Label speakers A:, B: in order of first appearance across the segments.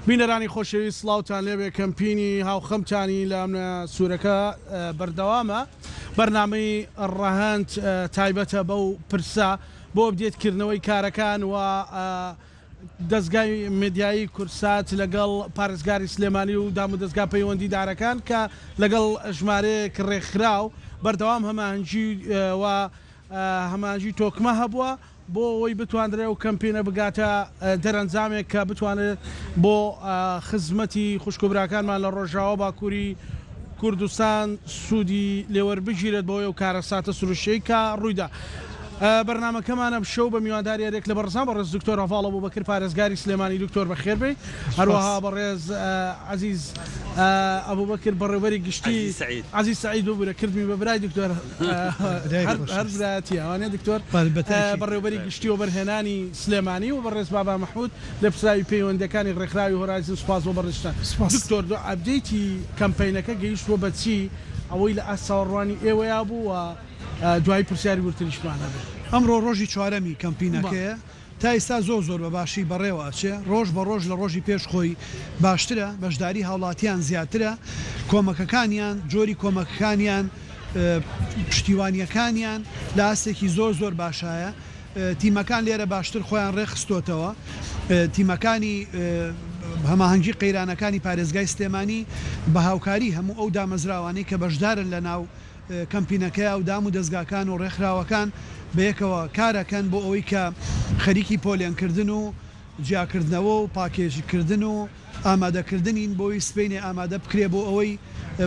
A: بینەرانی خۆشەویست سڵاوتان لێبێ کەمپینی هاوخەمتانی لە ئەمنە سوورەکە بەردەوامە بەرنامەی ڕەهەند تایبەتە بەو پرسە بۆ ئەپدێت کردنەوەی کارەکان و دەزگای میدیایی کوردسات لەگەڵ پارێزگاری سلێمانی و دامودەزگا پەیوەندیدارەکان کە لەگەڵ ژمارەیەک ڕێکخراو بەردەوام هەماهەنگی و هەماهەنگی تۆکمە هەبووە بۆ ئەوەی بتواندرێت ئەو کەمپینە بگاتە دەرەنجامێک کە بتوانرێت بۆ خزمەتی خوشک و براکانمان لە ڕۆژاوا باکووری کوردستان سوودی لێوەربگیرێت بەهۆی ئەو کارەساتە سروشتیەی کە ڕوویدا. بەرنامەکەمان ئەمشەو بە میوانداری هەریەک لە بەڕێزان بەڕێز دکتۆر هەڤاڵ ئەبوبەکر پارێزگاری سلێمانی دکتۆر بەخێربێی هەروەها بەڕێز عەزیز ئەبوبەکر بەڕێوبەری گشتی عەزیز سەعید ببورە کردمی بە برای دکتۆر هەر برایەتیە وانیە دکتۆر بەڕێوبەری گشتی وەبەرهێنانی سلێمانی و بەڕێز بابا مەحمود لێپرسراوی پەیوەندیەکانی ڕێکخراوی هۆرایزن سوپاس بۆ بەڕێزتان دکتۆر update ی کەمپەینەکە گەیشتووە بە چی ئەوەی لە ئاست چاوەڕوانی ئێوەیا بوو و دوایی پرسیاری وردتریشمان هەبێت.
B: ئەمڕۆ ڕۆژی چوارەمی کەمپینەکەیە، تا ئیستا زۆر زۆر بە باشی بەڕێوە ئەچێ، ڕۆژ بە ڕۆژ لە ڕۆژی پێش خۆی باشترە، بەشداری هاوڵاتیان زیاترە، کۆمەکەکانیان، جۆری کۆمەکەکانیان، پشتیوانیەکانیان لە ئاستێکی زۆر زۆر باشایە، تیمەکان لێرە باشتر خۆیان ڕێکخستۆتەوە، تیمەکانی هەماهەنگی قەیرانەکانی پارێزگای سلێمانی بە هاوکاری هەموو ئەو دامەزراوانەی کە بەشدارن لە ناو کەمپینەکەیا و دام و دەزگاکان و ڕێکخراوەکان بەیەکەوە کارەکەن بۆ ئەوەی کە خەریکی پۆلێنکردن و جیاکردنەوە و پاکێجکردن و ئامادەکردنین بۆی سبەینێ ئامادە بکرێ بۆ ئەوەی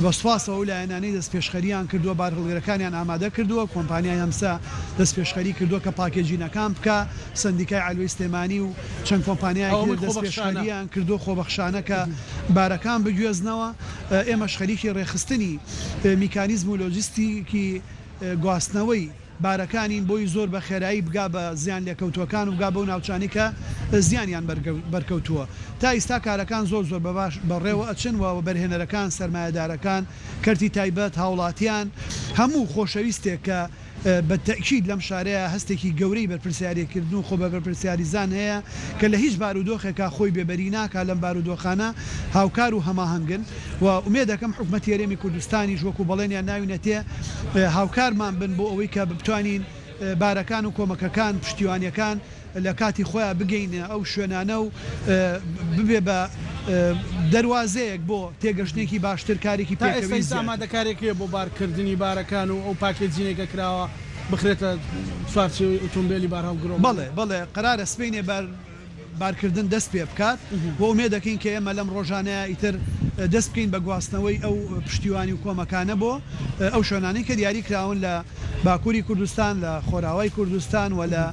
B: بە سوپاسەوە ئەو لایەنانەی دەستپێشخەریان کردووە بارهەڵگرەکانیان ئامادە کردووە کۆمپانیای هەمسە دەستپێشخەری کردووە کە پاکێجینەکان بکا سەندیکای عەلوەی سلێمانی و چەند کۆمپانیایەکی تر دەستپێشخەریان کردووە خۆبەخشانە کە بارەکان بگوێزنەوە ئێمەش خەریکی ڕێکخستنی میکانیزم و لۆجستیکی گواستنەوەی بارەکانین بۆی زۆر بە خێرایی بگا بە زیان لێکەوتووەکان و بگا بەو ناوچانەی کە زیانیان بەرکەوتووە. تا ئیستا کارەکان زۆر زۆر بە باش بەڕێوە ئەچن و وەبەرهێنەرەکان، سەرمایەدارەکان، کەرتی تایبەت، هاوڵاتیان، هەموو خۆشەویستێک کە بە تەئکید لەم شارەیا هەستێکی گەورەی بەرپرسیاریکردن و خۆبەبەرپرسیاریزان هەیە کە لە هیچ بارودۆخێکا خۆی بێبەری ناکا لەم بارودۆخانە هاوکار و هەماهەنگن و ئومێدەکەم حکومەتی هەرێمی کوردستانیش وەکو بەڵێنیان ناوینەتێ هاوکارمان بن بۆ ئەوەی کە بتوانین بارەکان و کۆمەکەکان پشتیوانیەکان لە کاتی خۆیا بگەینە ئەو شوێنانە و ببێ بە دەروازەیەک بۆ تێگەشتنێکی باشتر کارێکی
A: تا ئێستا
B: پێکەوەیی
A: هیچ
B: زیاتر.
A: ئامادەکاریەک هەیە بۆ بارکردنی بارەکان و ئەو packaging ەی کە کراوە بخرێتە چوارچێوەی ئۆتۆمبێلی بارهەڵگرەوە؟
B: بەڵێ بەڵێ قەرارە سبەینێ بار بارکردن دەست پێ بکات و ئومێد دەکەین کە ئێمە لەم ڕۆژانەیا ئیتر دەست بکەین بە گواستنەوەی ئەو پشتیوانی و کۆمەکانە بۆ ئەو شوێنانەی کە دیاری کراون لە باکووری کوردستان، لە خۆراوای کوردستان و لە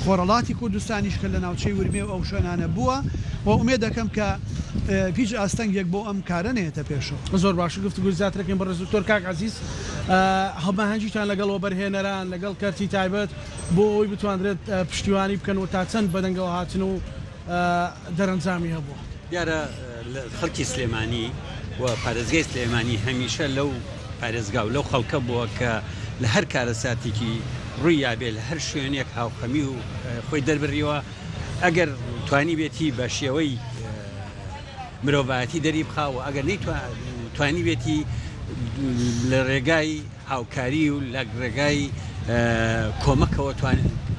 B: خۆرەڵاتی کوردستانیش کە لە ناوچەی ورمێ و ئەو شوێنانە بووە و ئومێد دەکەم کە هیچ ئاستەنگێک بۆ ئەم کارە نەیەتە پێشەوە.
A: زۆر باشە گفتوگۆی زیاتر ئەکەین بەڕێز دکتۆر کاک عەزیز هەماهەنگیتان لەگەڵ وەبەرهێنەران لەگەڵ کەرتی تایبەت بۆ ئەوەی بتواندرێت پشتیوانی بکەن و تا چەند بەدەنگەوە هاتن و دەرەنجامی هەبووە؟
C: دیارە خەڵکی سلێمانی و پارێزگای سلێمانی هەمیشە لەو پارێزگا و لەو خەڵکە بووە کە لە هەر کارەساتێکی ڕووی یابێ لە هەر شوێنێک هاوخەمی و خۆی دەربڕیوە ئەگەر توانیبێتی بە شێوەی مرۆڤایەتی دەری بخا و ئەگەر نەیتوانیبێتی لە ڕێگای هاوکاری و لە ڕێگای کۆمەکەوە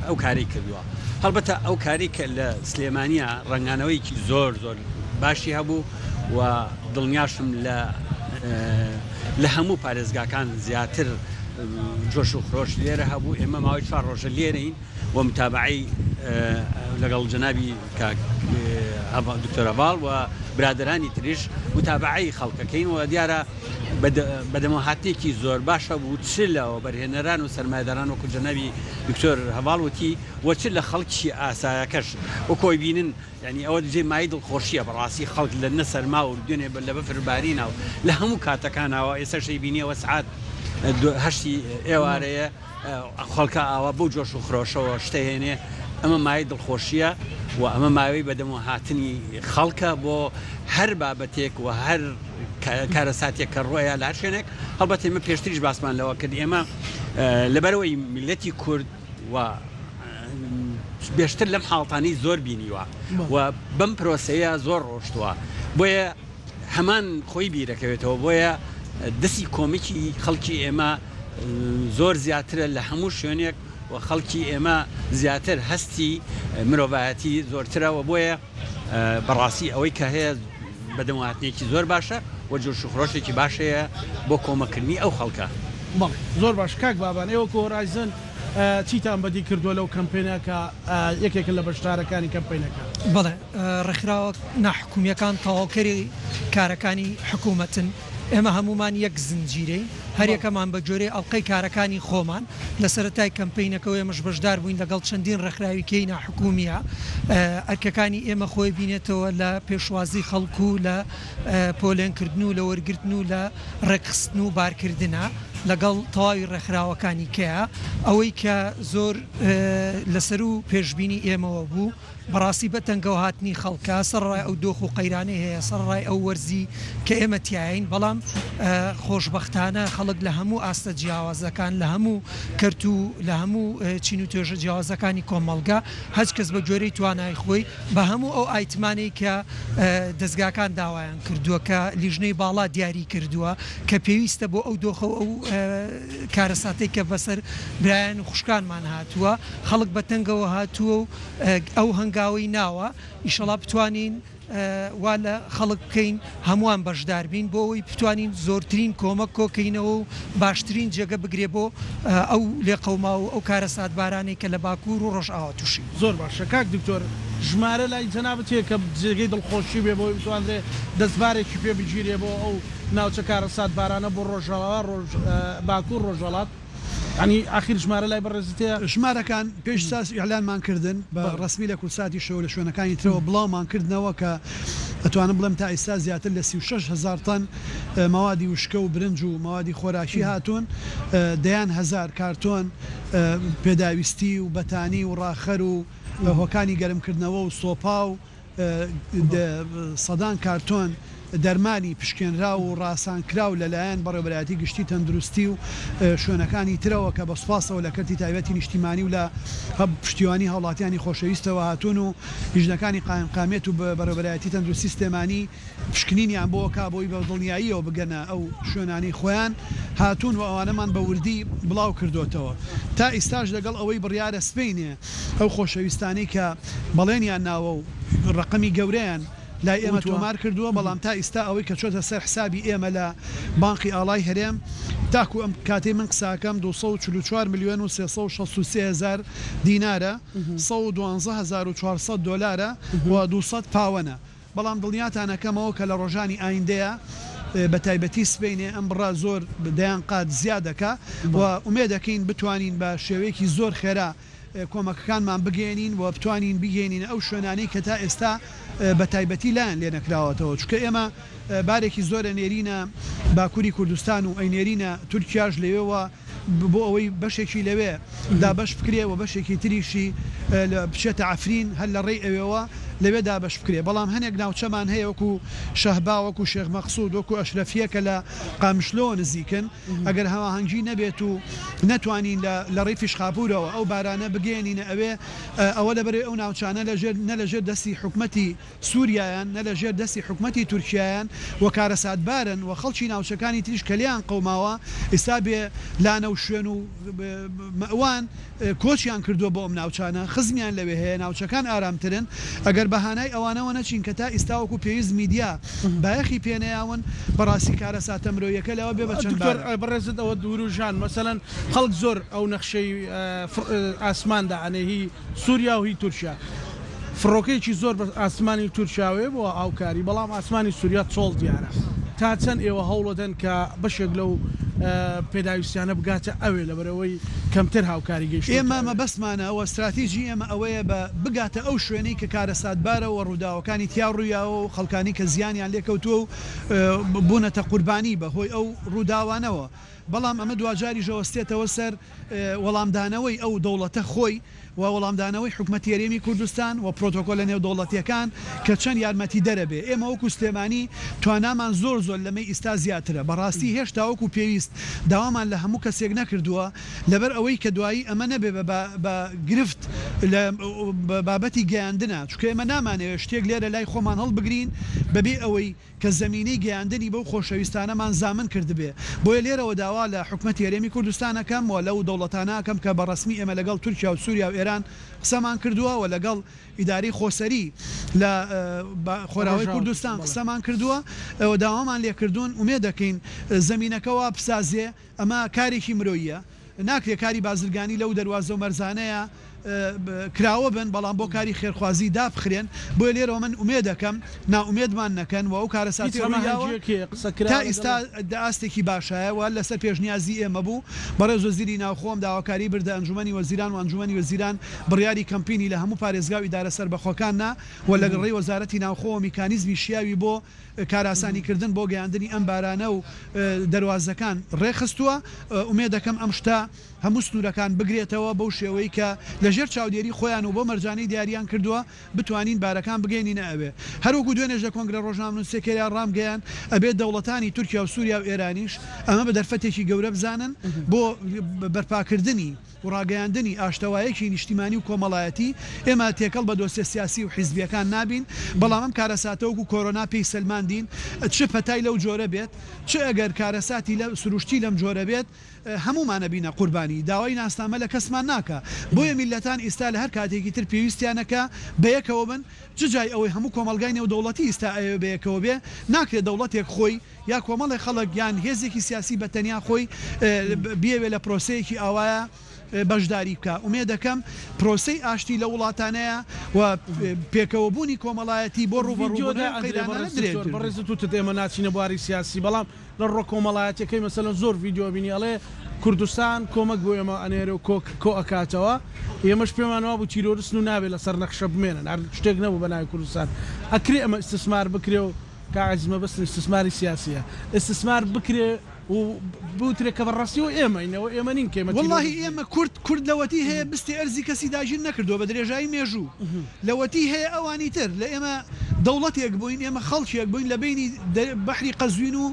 C: ئەو کارەی کردووە. هەڵبەتە ئەو کارەی کە لە سلێمانییە ڕەنگانەوەیەکی زۆر زۆر باشی هەبوو و دڵنیاشم لە لە هەموو پارێزگاکان زیاتر جۆش و خرۆش لێرە هەبوو ئێمە ماوەی چوار ڕۆژە لێرەین و متابعەی لەگەڵ جەنابی کاک دکتۆر هەڤاڵ و برادەرانی تریش متابعەی خەڵکەکەین و دیارە بەدەمەوەهاتنێکی زۆر باش هەبوو چ لە وەبەرهێنەران و سەرمایەداران وەکو جەنابی دکتۆر هەڤاڵ وتی و چ لە خەڵکی ئاسایەکەش وەکو ئەیبینن یانی ئەوە جێ مایەی دڵخۆشیە بەڕاستی خەڵک لە نە سەرما و دوێنێ لە بەفر بارینە و لە هەموو کاتەکانەوە ئێستاش ئەیبینی ئەوە سعات هەشتی ئێوارەیە خەڵکە ئاوا بەو جۆش و خرۆشەوە شتەهێنێ ئەمە مایەی دڵخۆشیە و ئەمە ماوەی بەدەمەوە هاتنی خەڵکە بۆ هەر بابەتێک و هەر کارەساتێک کە ڕۆیە لە هەر شوێنێک هەڵبەت ئێمە پێشتریش باسمان لەوە کرد ئێمە لەبەرەوەی میلەتی کورد و. بێشتر لەم حاڵتانەی زۆر بینیوە و بەم پرۆسەیە زۆر ڕۆشتووە بۆیە هەمان خۆی بیرەکەوێتەوە بۆیە دەستی کۆمەکی خەڵکی ئێمە زۆر زیاترە لە هەموو شوێنێک و خەڵکی ئێمە زیاتر هەستی مرۆڤایەتی زۆرترە و بۆیە بەڕاستی ئەوەی کە هەیە بەدەمهاتنێکی زۆر باشە و جۆش و خرۆشێکی باش هەیە بۆ کۆمەککردنی ئەو خەڵکە.
A: بەڵێ زۆر باش کاک بابان ئێوە کۆ هۆرایزن چیتان بەدی کردووە لەو کەمپەینە کە یەکێکن لە بەشدارەکانی کەمپەینەکە؟
D: بەڵێ ڕێکخراوە ناحکومییەکان تەواوکەری کارەکانی حکومەتن، ئێمە هەموومان یەک زنجیرەین، هەریەکەمان بە گوێرەی ئەڵقەی کارەکانی خۆمان، لە سەرەتای کەمپەینەکەوە ئێمەش بەشدار بووین لەگەڵ چەندین ڕێکخراوی کەی ناحکومییە، ئەرکەکانی ئێمە خۆی بینێتەوە لە پێشوازی خەڵک و لە پۆلێنکردن و لە وەرگرتن و لە ڕێکخستن و بارکردنە لەگەڵ تەواوی ڕێکخراوەکانی کەیە، ئەوەی کە زۆر لەسەروو پێشبینی ئێمەوە بوو. بەڕاستی بە تەنگەوە هاتنی خەڵکە، سەرەڕای ئەو دۆخ و قەیرانەی هەیە، سەرەڕای ئەو وەرزی کە ئێمە تیاین، بەڵام خۆشبەختانە خەڵک لە هەموو ئاستە جیاوازەکان، لە هەموو کەرت و لە هەموو چین و توێژە جیاوازەکانی کۆمەڵگە، هەچ کەس بە گوێرەی توانای خۆی، بە هەموو ئەو ئایتمانەی کە دەزگاکان داوایان کردووە، کە لیژنەی باڵا دیاری کردووە، کە پێویستە بۆ ئەو دۆخە و ئەو کارەساتەی کە بەسەر برایان و خوشکانمان هاتووە، خەڵک بە تەنگەوە هاتووە و ئەو هەنگاوەی ناوە، ئیشەڵا بتوانین وا لە خەڵک بکەین هەمووان بەشدار بین بۆ ئەوەی بتوانین زۆرترین کۆمەک کۆکەینەوە و باشترین جێگە بگرێ بۆ ئەو لێقەوماو و ئەو کارەساتبارانەی کە لە باکوور و ڕۆژئاوا تووشی بوون.
A: زۆر باشە کاک دکتۆر ژمارە لای جەنابت هەیە کە جێگەی دڵخۆشی بێ بۆ ئەوەی بتوانرێ دەستبارێکی پێ بگیرێ بۆ ئەو ناوچە کارەساتبارانە بۆ ڕۆژئاوا ڕۆژ باکوور ڕۆژهەڵات؟ یانی ئاخیر ژمارە لای بەڕێزت هەیە؟
B: ژمارەکان پێش ساز ئیعلانمان کردن بە ڕەسمی لە کوردساتیشەوە لە شوێنەکانی ترەوە بڵاومان کردنەوە کە ئەتوانم بڵێم تا ئیستا زیاتر لە 36 هەزار تەن مەوادی وشکە و برنج و مەوادی خۆراکی هاتوون دەیان هەزار کارتۆن پێداویستی و بەتانی و ڕاخەر و هۆکانی گەرمکردنەوە و سۆپا و سەدان کارتۆن دەرمانی پشکێنراو و ڕاسانکراو لەلایەن بەڕێوەبەرایەتی گشتی تەندروستی و شوێنەکانی ترەوە کە بە سوپاسەوە لە کەرتی تایبەتی نیشتیمانی و لە پشتیوانی هاوڵاتیانی خۆشەویستەوە هاتوون و لیژنەکانی قایمقامیەت و بەڕێوەبەرایەتی تەندروستی سلێمانی پشکنینیان بۆ کا بۆی بە دڵنیاییەوە بگەنە ئەو شوێنانەی خۆیان هاتوون و ئەوانەمان بە وردی بڵاو کردۆتەوە تا ئیستاش لەگەڵ ئەوەی بڕیارە سبەینێ ئەو خۆشەویستانەی کە بەڵێنیان ناوە و ڕەقەمی گەورەیان لای ئێمە تۆمار کردووە بەڵام تا ئیستا ئەوەی کە چۆتە سەر حسابی ئێمە لە بانقی ئاڵای هەرێم تاکو ئەم کاتەی من قساکەم 244 ملیۆن و 363 هەزار دینارە 112 هەزار و 400 دۆلارە و 200 پاوەنە. بەڵام دڵنیاتان ئەکەمەوە کە لە ڕۆژانی ئایندەیا بە تایبەتی سبەینێ ئەم بڕە زۆر دەیان قات زیاد ئەکا و ئومێد ئەکەین بتوانین بە شێوەیەکی زۆر خێرا کۆمەکەکانمان بگەیەنین و بتوانین بیگەینینە ئەو شوێنانەی کە تا ئێستا بە تایبەتی لایان لێ نەکراوەتەوە چونکە ئێمە بارێکی زۆر ئەنێرینە باکوری کوردستان و ئەینێرینە تورکیاش لەوێوە بۆ ئەوەی بەشێکی لەوێ دابەش بکرێ و بەشێکی تریشی بچێتە عەفرین هەر لە ڕێی ئەوێوە لەوێ دابەش بکرێ، بەڵام هەنێک ناوچەمان هەیە وەکو شەهبا وەکو شێخ مەقسود وەکو ئەشرەفیە کە لە قامشلۆوە نزیکن ئەگەر هەماهەنگی نەبێت و نەتوانین لە ڕێی فیشخاپورەوە ئەو بارانە بگەیەنینە ئەوێ ئەوە لەبەرئەوەی ئەو ناوچانە نە لەژێر دەستی حکومەتی سوریایان نە لە ژێر دەستی حکومەتی تورکیایان و کارەساتبارن و خەڵکی ناوچەکانی تریش کە لێیان قەوماوە ئیستا بێ لانە و شوێن و مەئوان کۆچیان کردووە بۆ ئەم ناوچانە خزمیان لەوێ هەیە ناوچەکان ئارامترن ئەگەر بە هانای ئەوانەوە نەچین کە تا ئیستا وەکو پێویست میدیا بایەخی پێ نەیاون بەڕاستی کارەساتە مرۆییەکە لەوە بێ بە چەند
A: دکتۆر
B: بارە.
A: بەڕێزت ئەوە وروژان مەسەلەن خەڵک زۆر ئەو نەخشەی ئاسمان دائەنێ هی سوریا و هی تورکیا فڕۆکەیەکی زۆر بە ئاسمانی تورکیاوەیە بۆ هاوکاری، بەڵام ئاسمانی سوریا چۆڵ دیارە. تا چەند ئێوە هەوڵەدەن کە بەشێک لەو پێداویستیانە بگاتە ئەوێ لەبەرئەوەی کەمتر هاوکاری گەیشتۆتە
B: ئێمە
A: ئەوێ؟
B: مەبەستمانە و ستراتیجی ئێمە ئەوەیە بە بگاتە ئەو شوێنەی کە کارەساتبارە و ڕووداوەکانی تیا ڕوویاوە و خەڵکانی کە زیانیان لێکەوتووە و بوونەتە قوربانی بە هۆی ئەو ڕووداوانەوە. بەڵام ئەمە دواجاریش ئەوەستێتەوە سەر وەڵامدانەوەی ئەو دەوڵەتە خۆی و وەڵامدانەوەی حکومەتی هەرێمی کوردستان و پرۆتۆکۆلە نێودەوڵەتیەکان کە چەند یارمەتیدەرە بێ. ئێمە وەکو سلێمانی توانامان زۆر زۆر لەمەی ئیستا زیاترە. بەڕاستی هێشتا وەکو پێویست داوامان لە هەموو کەسێک نەکردووە لەبەر ئەوەی کە دوایی ئەمە نەبێ بە بە گرفت لە بابەتی گەیاندنا چونکە ئێمە نامانەوێ شتێک لێرە لای خۆمان هەڵبگرین بەبێ ئەوەی کە زەمینەی گەیاندنی بەو خۆشەویستانەمان زامن کردبێ. بۆیە لێرەوە داوا لە حکومەتی هەرێمی کوردستان ئەکەم و لەو دەوڵەتانە ئەکەم کە بە ڕەسمی ئێمە لەگەڵ تورکیا و سوریا و ئێران قسەمان کردووە و لەگەڵ ئیدارەی خۆسەری لە خۆراوای کوردستان قسەمان کردووە و داوامان لێکردوون ئومێد دەکەین زەمینەکە وا بسازێ ئەمە کارێکی مرۆییە ناکرێ کاری بازرگانی لەو دەروازە و مەرزانەیا کراوە بن بەڵام بۆ کاری خێرخوازی دابخرێن بۆیە لێرەوە من ئومێدەکەم نائومێدمان نەکەن و ئەو
A: هیچ
B: کارەساتەی ڕوویداوە
A: هەماهەنگیەک هەیە قسە
B: تا
A: کراوە
B: ئیستا
A: لەگەڵ.
B: لە ئاستێکی باشایە و لەسەر پێشنیازی ئێمە بوو بەڕێز وەزیری ناوخۆ ئەم داواکاریەی بردە ئەنجومەنی وەزیران و ئەنجومەنی وەزیران بڕیاری کەمپینی لە هەموو پارێزگا و ئیدارە سەربەخۆکان نا و لە ڕێی وەزارەتی ناوخۆوە میکانیزمی شیاوی بۆ کارئاسانی کردن بۆ گەیاندنی ئەم بارانە و دەروازەکان ڕێکخستووە ئومێدەکەم ئەم شتە هەموو سنوورەکان بگرێتەوە بەو شێوەی کە لە ژێر چاودێری خۆیان و بەو مەرجانەی دیاریان کردووە بتوانین بارەکان بگەینینە ئەوێ. هەروەکو دوێنێش لە کۆنگرە ڕۆژنامەنووسیەکەیا ڕامگەیاند ئەبێت دەوڵەتانی تورکیا و سوریا و ئێرانیش ئەمە بە دەرفەتێکی گەورە بزانن بۆ بەرپاکردنی و ڕاگەیاندنی ئاشتەوایەکی نیشتیمانی و کۆمەڵایەتی. ئێمە تێکەڵ بە دۆسیە سیاسی و حیزبیەکان نابین، بەڵام ئەم کارەساتە وەکو کۆرۆنا پێی سەلماندین چ پەتای لەو جۆرە بێت، چ ئەگەر کارەساتی سروشتی لەم جۆرە بێت، هەموومان ئەبینە قوربانی، داوای ناسنامە لە کەسمان ناکا، بۆیە میللەتان ئیستا لە هەر کاتێکی تر پێویستیانە کە بەیەکەوە بن، چ جای ئەوەی هەموو کۆمەڵگای نێودەوڵەتی ئیستا ئەیەوێ بەیەکەوە بێ، ناکرێ دەوڵەتێک خۆی یا کۆمەڵێ خەڵک یان هێزێکی سیاسی بە تەنیا خۆی بیەوێ لە پرۆسەیەکی ئاوایا بەشداری بکا، ئومێدەکەم پرۆسەی ئاشتی لەو وڵاتانەیا و پێکەوەبوونی کۆمەڵایەتی بۆ
A: ڤیدیۆدا
B: ڕووبەڕووبوونەوەی ئەم
A: ئەندرێ
B: قەیرانانە
A: بەڕێز
B: درێ
A: دکتۆر بەڕێزت وتت ئێمە ناچینە بواری سیاسی بەڵام لە ڕوە کۆمەڵایەتیەکەی مەسەلەن زۆر ڤیدیۆ ئەبینی ئەڵێ کوردستان کۆمەک بۆ ئێمە ئەنێرێ و کۆ کۆ ئەکاتەوە ئێمەش پێمان وابوو تیرۆرستن و نابێ لەسەر نەخشە بمێنن هەر شتێک نەبوو بە ناوی کوردستان ئەکرێ ئەمە ئیستسمار بکرێ و کاک عەزیز مەبەستم ئیستسماری سیاسیە ئیستسمار بکرێ و بوترێ کە بە ڕاستی ئەوە ئێمەین ئەوە ئێمە نین کە ئێمە
B: وەڵاهی
A: تیرۆرست بووین.
B: ئێمە کورد کورد لەوەتی هەیە بستی ئەرزی کەسی داگیر نەکردووە بە درێژایی مێژوو لەوەتی هەیە ئەوانی تر لە ئێمە دەوڵەتێک بووین ئێمە خەڵکێک بووین لە بەینی بەحری قەزوین و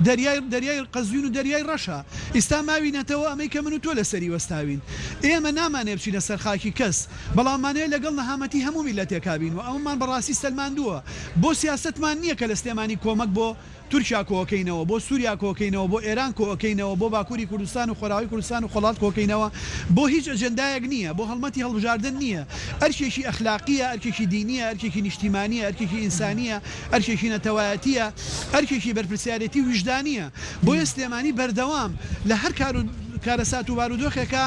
B: دەریای دەریای قەزوین و دەریای ڕەشە ئیستا ماوینەتەوە ئەمەی کە من و تۆ لەسەری وەستاوین ئێمە نامانەوێ بچینە سەر خاکی کەس بەڵام مانەوێ لەگەڵ نەهامەتی هەموو میللەتێکا بین و ئەمەمان بەڕاستی سەلماندووە بۆ سیاسەتمان نییە کە لە سلێمانی کۆمەک بۆ تورکیا کۆکەینەوە، بۆ سوریا کۆکەینەوە، بۆ ئێران کۆئەکەینەوە، بۆ باکوری کوردستان و خۆراوای کوردستان و خۆڵات کۆکەینەوە، بۆ هیچ ئەجێندایەک نییە، بۆ هەڵمەتی هەڵبژاردن نییە، ئەرکێکی ئەخلاقییە، ئەرکێکی دینییە، ئەرکێکی نیشتیمانییە، ئەرکێکی ئینسانییە، ئەرکێکی نەتەوایەتییە، ئەرکێکی بەرپرسیارێتی و ویژدانییە. بۆیە سلێمانی بەردەوام لە هەر کار و کارەسات و بارودۆخێکا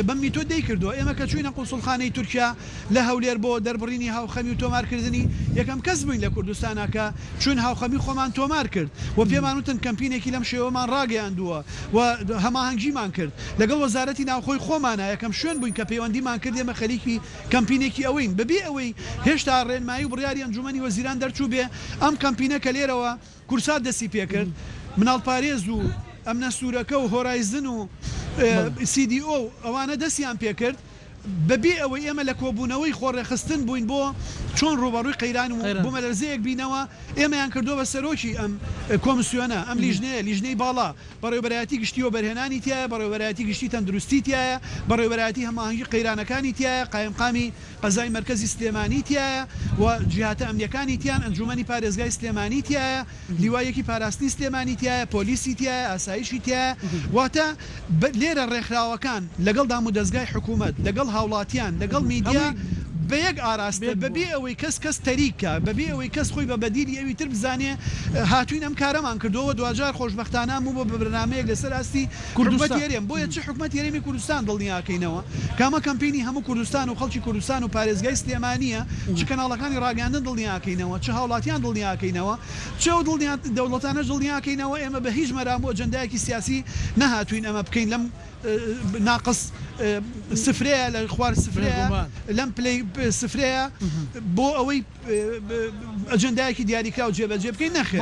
B: بەم میتۆد دەیکردووە. ئێمە کە چووینە قونسوڵخانەی تورکیا لە هەولێر بۆ دەربڕینی هاوخەمی و تۆمارکردنی، یەکەم کەس بووین لە کوردستانا کە چووین هاوخەمی خۆمان تۆمار کرد و پێمان وتن کەمپینێکی لەم شێوەمان ڕاگەیاندووە و هەماهەنگیمان کرد لەگەڵ وەزارەتی ناوخۆی خۆمانا، یەکەم شوێن بووین کە پەیوەندیمان کرد ئێمە خەریکی کەمپینێکی ئەوەین بەبێ ئەوەی هێشتا ڕێنمایی و بڕیاری ئەنجومەنی وەزیران دەرچووبێ ئەم کەمپینە کە لێرەوە کورسات دەستی پێکرد، مناڵپارێز و ئەمنە سوورەکە و هۆرایزن و سی دی ئۆ و ئەوانە دەستیان پێکرد، بەبێ ئەوەی ئێمە لە کۆبوونەوەی خۆڕێکخستن بووین بۆ چۆن ڕووبەڕووی قەیران و بوومەلەرزەیەک بینەوە، ئێمەیان کردووە بە سەرۆکی ئەم کۆمسیۆنە، ئەم لیژنەیە، لیژنەی باڵا، بەڕێوەبەرایەتی گشتی وەبەرهێنانی تیایە، بەڕێوەبەرایەتی گشتی تەندروستی تیایە، بەڕێوەبەرایەتی هەماهەنگی قەیرانەکانی تیایە، قایمقامی قەزای مەرکەزی سلێمانی تیایە و جیهاتە ئەمنیەکانی تیان، ئەنجومەنی پارێزگای سلێمانی تیایە، لیوای یەکی پاراستنی سلێمانی تیایە، پۆلیسی تیایە، ئاسایشی تیایە، واتە لێرە ڕێکخراوەکان لەگەڵ دامودەزگای حکومەت، لەگەڵ هاوڵاتیان، لەگەڵ میدیا بە یەک ئاراستە، بەبێ ئەوەی کەس کەس تەریک کا، بەبێ ئەوەی کەس خۆی بە بەدیلی ئەوی تر بزانێ، هاتووین ئەم کارەمان کردووە و دواجار خۆشبەختانە ئەم بوو بە بەرنامەیەک لەسەر ئاستی حکومەتی هەرێم، بۆیە چ حکومەتی هەرێمی کوردستان دڵنیاکەینەوە کە ئەمە کەمپینی هەموو کوردستان و خەڵکی کوردستان و پارێزگای سلێمانییە، چ کەناڵەکانی ڕاگەیاندن دڵنیاکەینەوە، چ هاوڵاتیان دڵنیاکەینەوە، چ ئەو دڵنیا دەوڵەتانەش دڵنیاکەینەوە، ئێمە بە هیچ مەرام و ئەجەندایەکی سیاسی نەهاتووین ئەمە بکەین لەم. ناقص سفرەیە لە خوار سفرەیە لەم پلەی سفرەیە بۆ ئەوەی ئەجێندایەکی دیاریکراو جێبەجێ بکەین نەخێر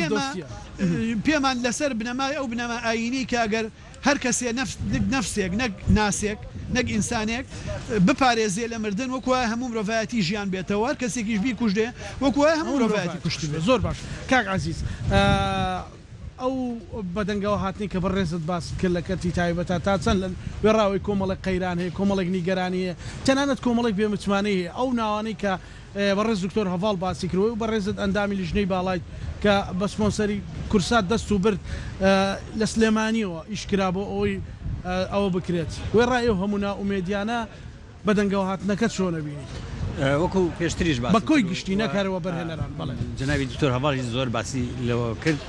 B: ئێمە پێمان لەسەر بنەمای ئەو بنەما ئایینی کە ئەگەر هەر کەسێ نەفسێک نەک ناسێک نەک ئینسانێک بپارێزێ لە مردن وەکو وایە هەموو مرۆڤایەتی ژیان بێتەوە هەر کەسێکیش بیکوژێ وەکو وایە هەموو مرۆڤایەتی کوشتبێ.
A: زۆر باش کاک عەزیز ئەو بەدەنگەوە هاتنەی کە بەڕێزت باست کرد لە کەرتی تایبەتا تا چەند لە وێڕاوەی کۆمەڵێک قەیران هەیە کۆمەڵێک نیگەرانی هەیە تەنانەت کۆمەڵێک بێ متمانەی هەیە ئەو ناوانەی کە بەڕێز دکتۆر هەڤاڵ باسی کرد و بەڕێزت ئەندامی لیژنەی باڵایت کە بە سپۆنسەری کورسات دەست و برد لە سلێمانیەوە ئیش کرا بۆ ئەوەی ئەوە بکرێت وێڕای ئەو هەموو نائومێدیانە بەدەنگەوە هاتنەکەت چۆن ئەبینی؟
C: وەکو پێشتریش
A: باسم بە کۆی گشتی نەک هەر وەبەرهێنەران بەڵێ.
C: جەنابی دکتۆر هەڤاڵیش زۆر باسی لەوە کرد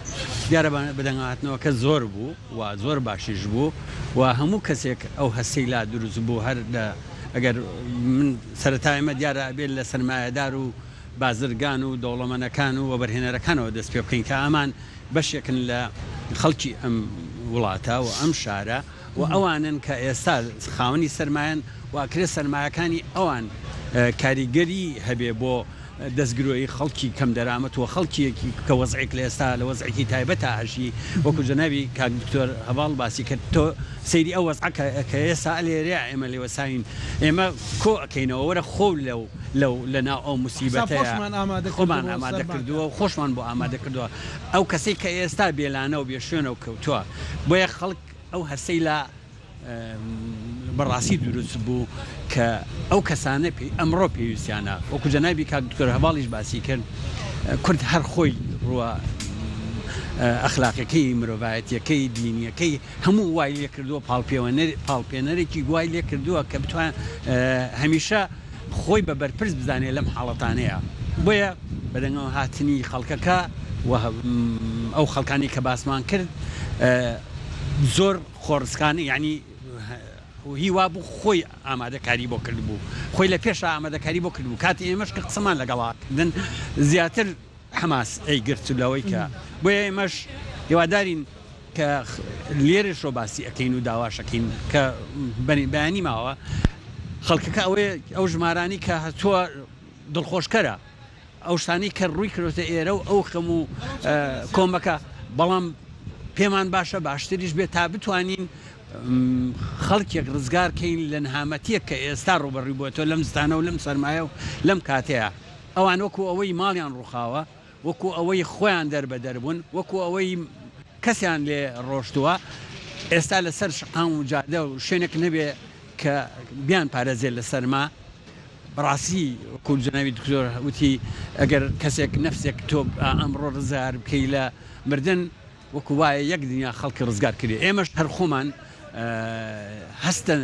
C: دیارە بەدەنگەوەهاتنەوەکە زۆر بوو و زۆر باشیش بوو و هەموو کەسێک ئەو هەستەی لا دروست بوو هەر لە ئەگەر من سەرەتا ئێمە دیارە ئەبێت لە سەرمایەدار و بازرگان و دەوڵەمەنەکان و وەبەرهێنەرەکانەوە دەست پێ بکەین کە ئەمان بەشێکن لە خەڵکی ئەم وڵاتە و ئەم شارە و ئەوانن کە ئێستا خاوەنی سەرمایەن و ئەکرێ سەرمایەکانی ئەوان کاریگەری هەبێ بۆ دەستگرۆیی خەڵکی کەم دەرامەت و خەڵکیەکی کە وەزعێک لە ئێستا لە وەزعێکی تایبەتا ئەژی وەکو جەنابی کاک دکتۆر هەڤاڵ باسی کرد تۆ سەیری ئەو وەزعە کە کە ئێستا ئەلێرەیا ئێمە لێوەساوین ئێمە کۆ ئەکەینەوە وەرە خۆ لەو لەو لە ناو ئەو
A: حساب
C: موسیبەتەیا
A: خۆشمان ئامادە کردووە
C: خۆمان
A: بۆ
C: ئامادە
A: سەرماکە.
C: کردووە و خۆشمان بۆ ئامادە کردووە ئەو کەسەی کە ئێستا بێلانە و بێ شوێنە و کەوتووە بۆیە خەڵک ئەو هەستەی لا بەڕاستی دروست بوو کە ئەو کەسانە ئەمڕۆ پێویستیانە وەکو جەنابی کاک دکتۆر هەڤاڵیش باسی کرد کورد هەر خۆی ڕووە ئەخلاقەکەی مرۆڤایەتیەکەی دینیەکەی هەموو وای لێ کردووە پاڵپێنەرێکی وای لێ کردووە کە بتوان هەمیشە خۆی بە بەرپرس بزانێت لەم حاڵەتانەیە بۆیە بەدەنگەوە هاتنی خەڵکەکە و ئەو خەڵکانی کە باسمان کرد زۆر خۆڕسکانە یانی هی وابوو خۆی ئامادەکاری بۆ کردبوو خۆی لە پێشا ئامادەکاری بۆ کردبوو کاتی ئێمەش کە قسەمان لەگەڵا کردن زیاتر حەماس ئەیگرت لەوەی کە بۆیە ئێمەش هیوادارین کە لێرەشەوە باسی ئەکەین و داواشەکەین کە بەیانی ماوە خەڵکەکە ئەوەیە ئەو ژمارانی کە هەتووە دڵخۆشکەرە ئەو شتانەی کە ڕووی کردۆتە ئێرە و ئەو خەم و کۆمەکە، بەڵام پێمان باشە باشتریش بێت تا بتوانین خەڵکێک ڕزگار کەین لە نەهامەتیەک کە ئێستا ڕووبەڕووی بۆتەوە لەم زستانە و لەم سەرمایە و لەم کاتەیە. ئەوان وەکو ئەوەی ماڵیان ڕووخاوە، وەکو ئەوەی خۆیان دەربەدەر بوون، وەکو ئەوەی کەسیان لێ ڕۆشتووە، ئێستا لەسەر شەقام و جادە و شوێنێک نەبێ کە بیانپارێزێت لە سەرما، بەڕاستی وەکو جەنابی دکتۆر وتی ئەگەر کەسێک نەفسێک تۆ ئەمڕۆ ڕزگار بکەی لە مردن وەکو وایە یەک دنیا خەڵکی ڕزگار کردی ئێمەش هەر خۆمان هەستە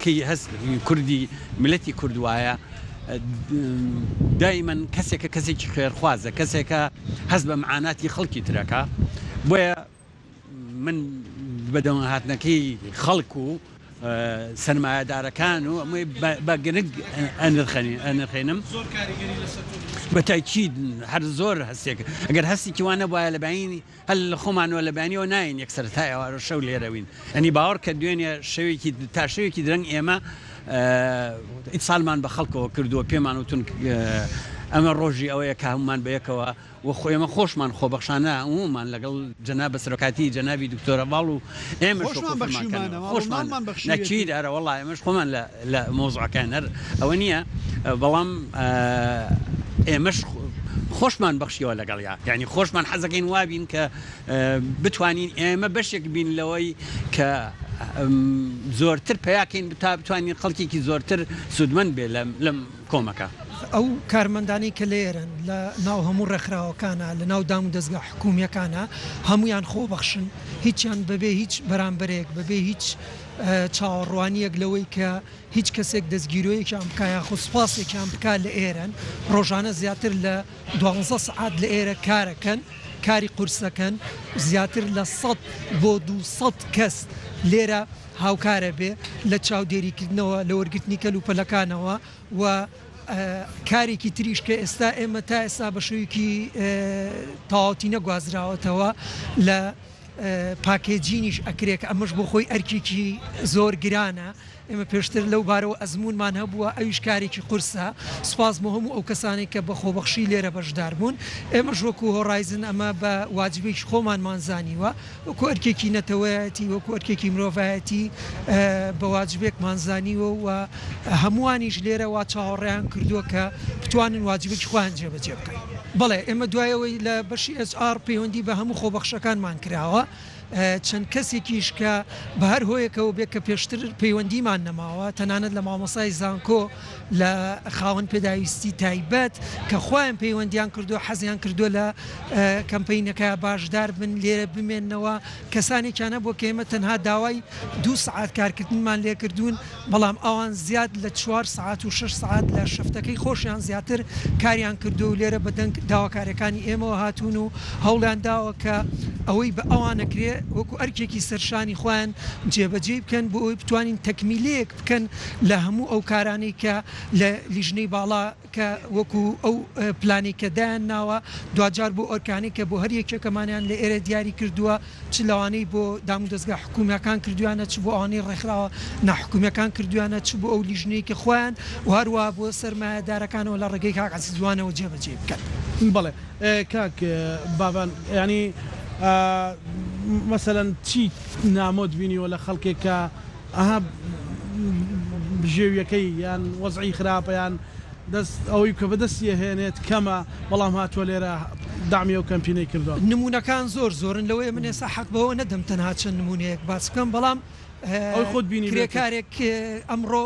C: کەی هەست کوردی ملەتی کورد وایە دایمەن کەسێکە کەسێکی خێرخوازە کەسێکە هەست بە معاناتی خەڵکی ترەکە بۆیە من بەدەوە هاتنەکەی خەڵک و سەرمایەدارەکان و ئەمەی بە گرنگ ئەنرخێنم بە تاکید هەر زۆر هەستێک ئەگەر هەستێکی وانە وایە لە بەینی هەل لە خۆمانەوە لە بەیانیەوە ناین یەکسەر تا ئێوارە شەو لێرەوین ئەنی باوەڕ کە دوێنێ شەوێکی تا شەوێکی درەنگ ئێمە ئیتسالمان بە خەڵکەوە کردووە پێمان وتون ئەمە ڕۆژی ئەوەیە کە هەمومان بەیەکەوە و خۆ ئێمە خۆشمان خۆبەخشانە هەموومان لەگەڵ جەناب بە سەرۆکایەتی جەنابی دکتۆر هەڤاڵ و ئێمەش
B: خۆشمان
C: وەکو
B: بەخشیومانە
C: فەرمانکەنەوە
B: ماڵ و
C: خۆشمان
B: ماڵمان بەخشیویەتی.
C: نەکید ئەرە وەڵا ئێمەش خۆمان لە لە مەوزوعەکان هەر ئەوە نییە بەڵام ئێمەش خۆشمان بەخشیوە لەگەڵیا یانی خۆشمان حەزەکەین وابین کە بتوانین ئێمە بەشێک بین لەوەی کە زۆرتر پیاکەین تا بتوانین خەڵکێکی زۆرتر سوودمەند بێ لەم لەم کۆمەکە.
D: ئەو کارمەندانەی کە لێرەن لە ناو هەموو ڕێکخراوەکانا، لە ناو دامودەزگا حکوومییەکانا هەموویان خۆبەخشن، هیچیان بەبێ هیچ بەرامبەرێک، بەبێ هیچ چاوەڕوانییەک لەوەی کە هیچ کەسێک دەستگیرۆیەکیان بکا یاخود سوپاسێکیان بکا لە ئێرەن، ڕۆژانە زیاتر لە دوانزە سەعات لە ئێرە کارەکەن، کاری قورسەکەن، زیاتر لە سەد بۆ 200 کەس لێرە هاوکارە بێ لە چاودێریکردنەوە، لە وەرگرتنی کەلوپەلەکانەوە و کارێکی تریش کە ئێستا ئێمە تا ئێستا بە شێوەیەکی تەواوەتی نەگوازراوەتەوە لە. packaging یش ئەکرێ کە ئەمەش بۆ خۆی ئەرکێکی زۆر گرانە، ئێمە پێشتر لەو بارەوە ئەزموونمان هەبووە، ئەویش کارێکی قورسە، سوپاس بۆ هەموو ئەو کەسانەی کە بە خۆبەخشی لێرە بەشدار بوون، ئێمەش وەکو هۆرایزن ئەمە بە واجبێکی خۆمانمان زانیوە، وەکو ئەرکێکی نەتەوەیەتی، وەکو ئەرکێکی مرۆڤایەتی بە واجبێکمان زانیوە و هەمووانیش لێرە وا چاوەڕێیان کردووە کە بتوانن واجبێکی خۆیان جێبەجێ بکەن. بەڵێ، ئێمە دوای ئەوەی لە بەشی HR پەیوەندی بە هەموو خۆبەخشەکانمان کراوە، چەند کەسێکیش کە بە هەر هۆیەکەوە بێت کە پێشتر پەیوەندیمان نەماوە، تەنانەت لە مامۆستای زانکۆ، لە خاوەن پێداویستی تایبەت کە خۆیان پەیوەندیان کردووە حەزیان کردووە لە کەمپەینەکە باشدار بن لێرە بمێننەوە کەسانێکیان هەبووە کە ئێمە تەنها داوای دوو سەعات کارکردنمان لێکردوون بەڵام ئەوان زیاد لە چوار سەعات و شەش سەعات لە شەفتەکەی خۆشیان زیاتر کاریان کردووە و لێرە بە دەنگ داواکاریەکانی ئێمەوە هاتوون و هەوڵیان داوە کە ئەوەی بە ئەوان ئەکرێ وەکو ئەرکێکی سەرشانی خۆیان جێبەجێی بکەن بۆ ئەوەی بتوانین تەکمیلەیەک بکەن لە هەموو ئەو کارانەی کە لە لیژنەی باڵا کە وەکو ئەو پلانەی کە دایان ناوە دواجار بۆ ئەرکانەی کە بۆ هەر یەکێکەمانیان لە ئێرە دیاری کردووە چ لەوانەی بۆ دامودەزگا حکومییەکان کردویانە چ بۆ ئەوانەی ڕێکخراوە ناحکومییەکان کردویانە چ بۆ ئەو لیژنەی کە خۆیان و هەروەها بۆ سەرمایەدارەکانەوە لە ڕێگەی کاک عەزیز وانەوە جێبەجێی بکەن.
A: بەڵێ کاک بابان یانی مەسەلەن چی نامۆت بینیوە لە خەڵکێک کە ئەها بژێویەکەی یان وەزعی خراپە یان دەست ئەوەی کە بەدەستی ئەهێنێت کەمە بەڵام هاتووە لێرە دەعمی ئەو کەمپینەی کردووە.
D: نموونەکان زۆر زۆرن لەوەیە من ئێستا حەق بەوە نەدەم تەنها چەند نموونەیەک باس بکەم بەڵام
A: ئەوەی خۆت بینیبێتت.
D: کرێکارێک ئەمڕۆ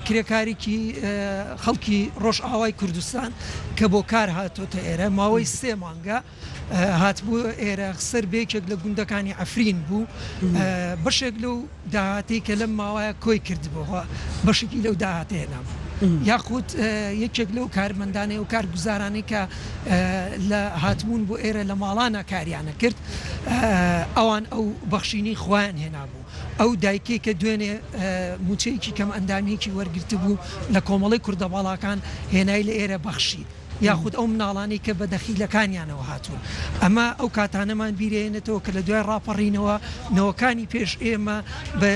D: کرێکارێکی خەڵکی ڕۆژئاوای کوردستان کە بۆ کار هاتۆتە ئێرە ماوەی سێ مانگە هاتبووە ئێرە سەر بە یەکێک لە گوندەکانی عەفرین بوو، بەشێک لەو داهاتەی کە لەم ماوەیە کۆی کردبووەوە بەشێکی لەو داهاتە هێنابوو، یاخود یەکێک لەو کارمەندانەی و کارگوزارانەی کە لە هاتبوون بۆ ئێرە لە ماڵانە کاریانە کرد ئەوان ئەو بەخشینەی خۆیان هێنابوو. ئەو دایکەی کە دوێنێ مووچەیەکی کەمئەندامییەکی وەرگرتبوو لە کۆمەڵەی کوردەباڵاکان هێنای لە ئێرە بەخشی. یاخود ئەو مناڵانەی کە بە دەخیلەکانیانەوە هاتوون. ئەمە ئەو کاتانەمان بیرئەهێنێتەوە کە لە دوای ڕاپەڕینەوە نەوەکانی پێش ئێمە بە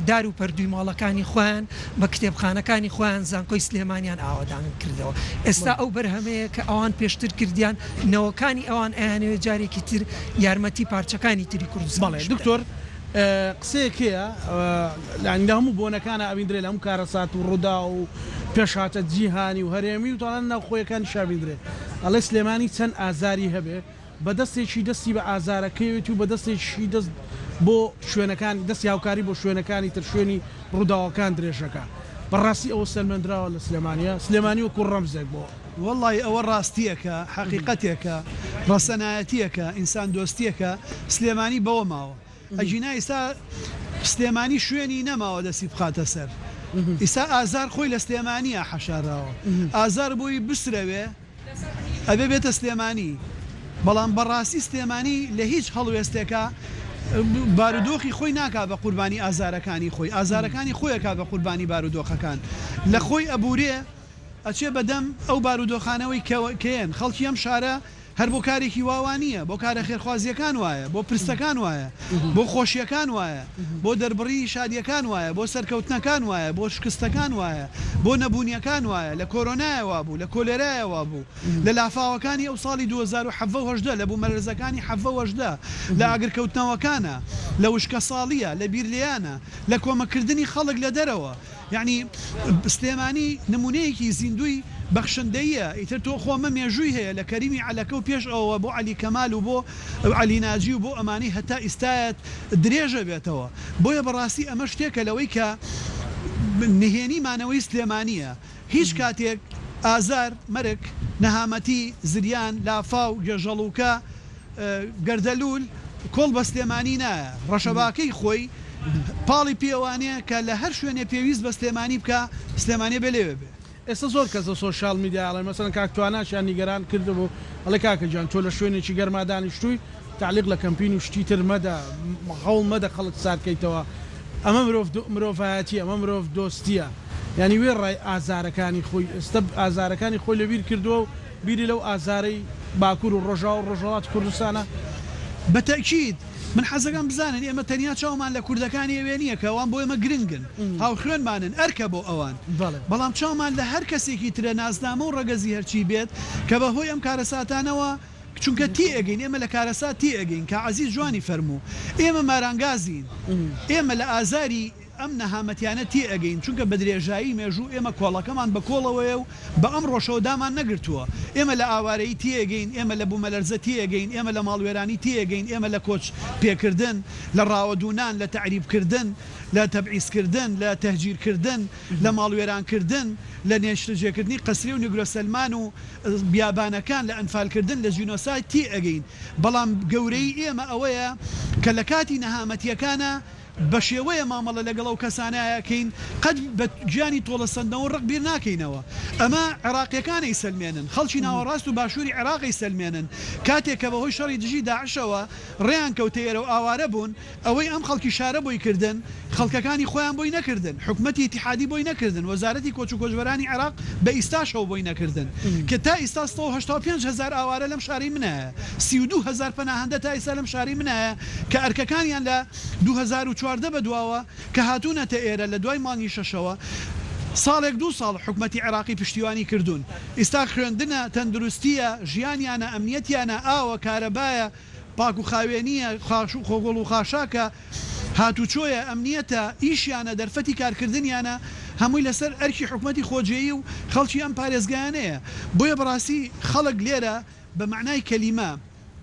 D: دار و پەردووی ماڵەکانی خۆیان، بە کتێبخانەکانی خۆیان زانکۆی سلێمانیان ئاوەدان کردەوە. ئێستا ئەو بەرهەمەیە کە ئەوان پێشتر کردیان، نەوەکانی ئەوان ئەیانەوێت جارێکی تر یارمەتی پارچەکانی تری
A: بەڵێ
D: کوردستانیش بدەن.
A: دکتۆر قسەیەک هەیە یانی لە هەموو بۆنەکانا ئەبیندرێ لە هەموو کارەسات و ڕووداو و پێشهاتە جیهانی و هەرێمی و تەنانەت ناوخۆیەکانیشا ئەبیندرێ ئەڵێ سلێمانی چەند ئازاری هەبێ بە دەستێکی دەستی بە ئازارەکەیەتی و بە دەستێکیشی دەست بۆ شوێنەکان دەستی هاوکاری بۆ شوێنەکانی تر شوێنی ڕووداوەکان درێژەکا بەڕاستی ئەوە سەلمێندراوە لە سلێمانیا سلێمانی وەکوو ڕەمزێک بۆ
B: وەڵڵاهی ئەوە ڕاستییەکە، حەقیقەتێکە، ڕەسەنایەتییەکە، ئینساندۆستییەکە، سلێمانی بەوە ماوە. ئەگینا ئیستا سلێمانی شوێنی نەماوە دەستی بخاتە سەر. ئیستا ئازار خۆی لە سلێمانییە حەشاراوە. ئازار بۆی بسرەوێ ئەبێ بێتە سلێمانی. بەڵام بەڕاستی سلێمانی لە هیچ هەڵوێستێکا بارودۆخی خۆی ناکا بە قوربانی ئازارەکانی خۆی. ئازارەکانی خۆی ئەکا بە قوربانی بارودۆخەکان. لە خۆی ئەبورێ. ئەچێ بە دەم ئەو بارودۆخانەوەی کە کەیەن، خەڵکی ئەم شارە هەر بۆ کارێکی وا وا نییە، بۆ کارە خێرخوازییەکان وایە، بۆ پرسەکان وایە، بۆ خۆشییەکان وایە، بۆ دەربڕینی شادییەکان وایە، بۆ سەرکەوتنەکان وایە، بۆ شکستەکان وایە، بۆ نەبوونییەکان وایە، لە کۆرۆنایە وا بوو، لە کۆلێرایە وا بوو، لە لافاوەکانی ئەو ساڵی 2017 و 18، لە بوومەلەرزەکانی حەڤە و 18، لە ئاگرکەوتنەوەکانە، لە وشکەساڵییە، لە بیرلێیانە، لە کۆمەککردنی خەڵک لە دەرەوە. یەعنی سلێمانی نمونەیەکی زیندووی بەخشندەییە، ئیتر تۆ خۆ ئەمە مێژووی هەیە لە کەریمی عەلەکە و پێش ئەوەوە بۆ عەلی کەمال و بۆ عەلی ناجی و بۆ ئەمانەی هەتا ئیستایەت درێژە بێتەوە، بۆیە بەڕاستی ئەمە شتێکە لەوەی کە نهێنی مانەوەی سلێمانییە، هیچ کاتێک ئازار، مەرگ، نەهامەتی، زریان، لافاو، گێژەڵوکە، گەردەلوول کۆڵ بە سلێمانی نایە، ڕەشەباکەی خۆی پاڵی پێوانێ کە لە هەر شوێنێ پێویست بە سلێمانی بکا، سلێمانی ئەبێ لەوێ بێ.
A: ئێستا زۆر کەس لە social media ئەڵێن مەسەلەن کاک تواناشیان نیگەران کردبوو ئەڵێ کاکە گیان تۆ لە شوێنێکی گەرما دانیشتووی تەعلیق لە کەمپین و شتی تر مەدە هەوڵ مەدە خەڵک سارد کەیتەوە ئەمە مرۆڤ مرۆڤایەتیە ئەمە مرۆڤ دۆستیە یانی وێڕای ئازارەکانی خۆی ئێستا ئازارەکانی خۆی لەبیر کردووە و بیری لەو ئازارەی باکور و ڕۆژاوا و ڕۆژهەڵاتی کوردستانە.
B: بە تەئکید. من حەزەکەم بزانن ئێمە تەنیا چاومان لە کوردەکانی ئەوێ نییە کە ئەوان بۆ ئێمە گرنگن، هاوخوێنمانن، ئەرکە بۆ ئەوان. بەڵام چاومان لە هەر کەسێکی ترە ناسنامە و ڕەگەزی هەرچی بێت کە بە هۆی ئەم کارەساتانەوە، چونکە تێئەگەین، ئێمە لە کارەسات تێئەگەین، کا عەزیز جوانی فەرموو، ئێمە مارانگازین، ئێمە لە ئازاری. ئەم نەهامەتیانە تێئەگەین، چونکە بە درێژایی مێژوو ئێمە کۆڵەکەمان بە کۆڵەوەیە و بە ئەمڕۆشەوە دامان نەگرتووە. ئێمە لە ئاوارەیی تێئەگەین، ئێمە لە بومەلەرزە تێئەگەین، ئێمە لە ماڵوێرانی تێئەگەین، ئێمە لە کۆچ پێکردن، لە ڕاوەدوونان، لە تەعریبکردن، لە تەبعیسکردن، لە تەهجیرکردن، لە ماڵوێرانکردن، لە نێشتەجێکردنی قەسرێ و نگرۆسەلمان و بیابانەکان، لە ئەنفالکردن، لە جینۆساید تێئەگەین. بەڵام گەورەیی ئێمە ئەوەیە کە لە کاتی نەهامەتییەکانا بەشێوەیە مامەڵە لەگەڵ ئەو کەسانە ئەکەین قەت بە گیانی تۆڵەسەندنەوە ڕق بیر ناکەینەوە. ئەمە عێراقیەکان ئەیسەلمێنن، خەڵکی ناوەڕاست و باشوری عێراق ئەیسەلمێنن. کاتێک کە بەهۆی شەڕی دژی داعشەوە ڕێیان کەوتە ئێرە و ئاوارە بوون، ئەوەی ئەم خەڵکی شارە بۆی کردن، خەڵکەکانی خۆیان بۆی نەکردن، حکومەتی ئیتیحادی بۆی نەکردن، وەزارەتی کۆچ و کۆچبەرانی عێراق بە ئیستاشەوە بۆی نەکردن کە تا ئیستا 185 هەزار ئاوارە لەم شارەی منایە، 32 هەزار پەناهەندە تا ئیستا لەم شارەی منایە کە ئەرکەکانیان لە 2014 بەدواوە کە هاتوونەتە ئێرە لە دوای مانگی شەشەوە ساڵێک دوو ساڵ حکومەتی عێراقی پشتیوانی کردوون ئیستا خوێندنە، تەندروستییە، ژیانیانە، ئەمنیەتیانە، ئاوە، کارەبایە، پاک و خاوێنییە، خاش و خۆگۆڵ و خاشاکە، هاتوچۆیە، ئەمنیەتە، ئیشیانە، دەرفەتی کارکردنیانە، هەمووی لەسەر ئەرکی حکومەتی خۆجێیی و خەڵکی ئەم پارێزگایانەیە. بۆیە بەڕاستی خەڵک لێرە بە مەعنای کەلیمە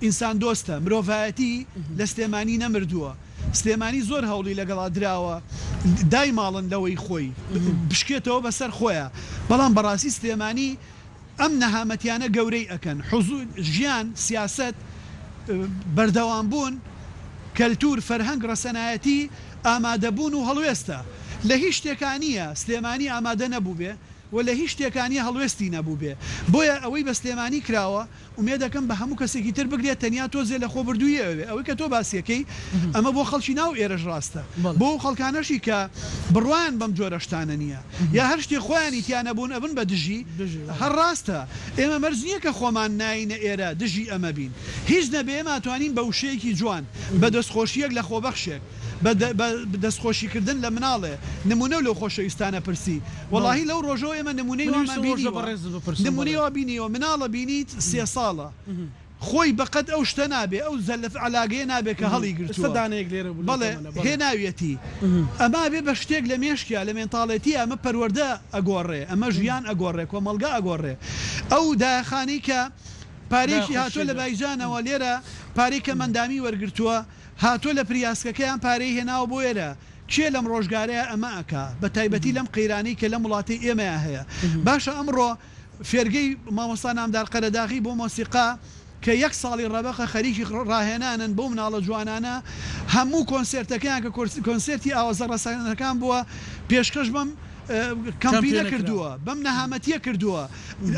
B: ئینسان دۆستە، مرۆڤایەتی لە سلێمانی نەمردووە، سلێمانی زۆر هەوڵی لەگەڵا دراوە دایماڵن لەوەی خۆی بشکێتەوە بەسەر خۆیا، بەڵام بەڕاستی سلێمانی ئەم نەهامەتیانە گەورەی ئەکەن، حوزور، ژیان، سیاسەت، بەردەوام بوون، کەلتور، فەرهەنگ، ڕەسەنایەتی، ئامادەبوون و هەڵوێستە. لە هیچ شتێکا نییە سلێمانی ئامادە نەبووبێ و لە هیچ شتێکا نییە هەڵوێستی نەبووبێ. بۆیە ئەوەی بە سلێمانی کراوە ئومێدەکەم بە هەموو کەسێکی تر بگرێت تەنیا تۆزێ لە خۆبردوویی ئەوێ. ئەوەی کە تۆ باسیەکەی ئەمە بۆ خەڵکی ناو ئێرەش ڕاستە. بۆ ئەو خەڵکانەشی کە بڕوایان بەم جۆرە شتانە نییە یا هەر شتێ خۆیانی تیا نەبوون ئەبن بە دژی هەر ڕاستە. ئێمە مەرج نییە کە خۆمان ناینە ئێرە دژی ئەمە بین. هیچ نەبێ ئێمە ئەتوانین بە وشەیەکی جوان، بە دەستخۆشییەک لە خۆبەخشێک، بە بە دەستخۆشی کردن لە مناڵێ نمونەو لەو خۆشەویستانە پرسی وەڵاهی لەو ڕۆژەوە ئێمە نمونەی
A: من
B: وامان
A: ویستم ڕۆژە
B: بینیوە
A: بەڕێزت بپرسم
B: نمونەی
A: بەڵێ.
B: وا بینیوە مناڵە بینیت سێ ساڵە خۆی بەقەد ئەو شتە نابێ ئەو زەلف عەلاگەیە نابێ کە هەڵی
A: ئێستا
B: گرتووە
A: دانەیەک لێرە بوو لەو
B: بەڵێ
A: تەمەنە بەڵێ.
B: هێناویەتی ئەمە ئەبێ بە شتێک لە مێشکیا لە مێنتاڵێتیا ئەمە پەروەردە ئەگۆڕێ ئەمە ژیان ئەگۆڕێ کۆمەڵگا ئەگۆڕێ ئەو دایەخانەی کە
A: دایە
B: پارەیەکی هاتووە لە
A: خورشیدە.
B: بایجانەوە لێرە پارەی کەمئەندامی وەرگرتووە هاتووە لە پریاسکەکەیان پارەی هێناوە بۆ ئێرە، کێ لەم ڕۆژگارەیا ئەمە ئەکا، بە تایبەتی لەم قەیرانەی کە لەم وڵاتەی ئێمەیا هەیە. باشە ئەمڕۆ فێرگەی مامۆستا نامدار قەرەداغی بۆ مۆسیقا کە یەک ساڵی ڕەبەقە خەریکی ڕاهێنانن بەو مناڵە جوانانە، هەموو کۆنسێرتەکەیان کە کۆنسێرتی ئاوازە ڕەسەنەکان بووە پێشکەش بەم کەمپینە کردووە، بەم نەهامەتییە کردووە،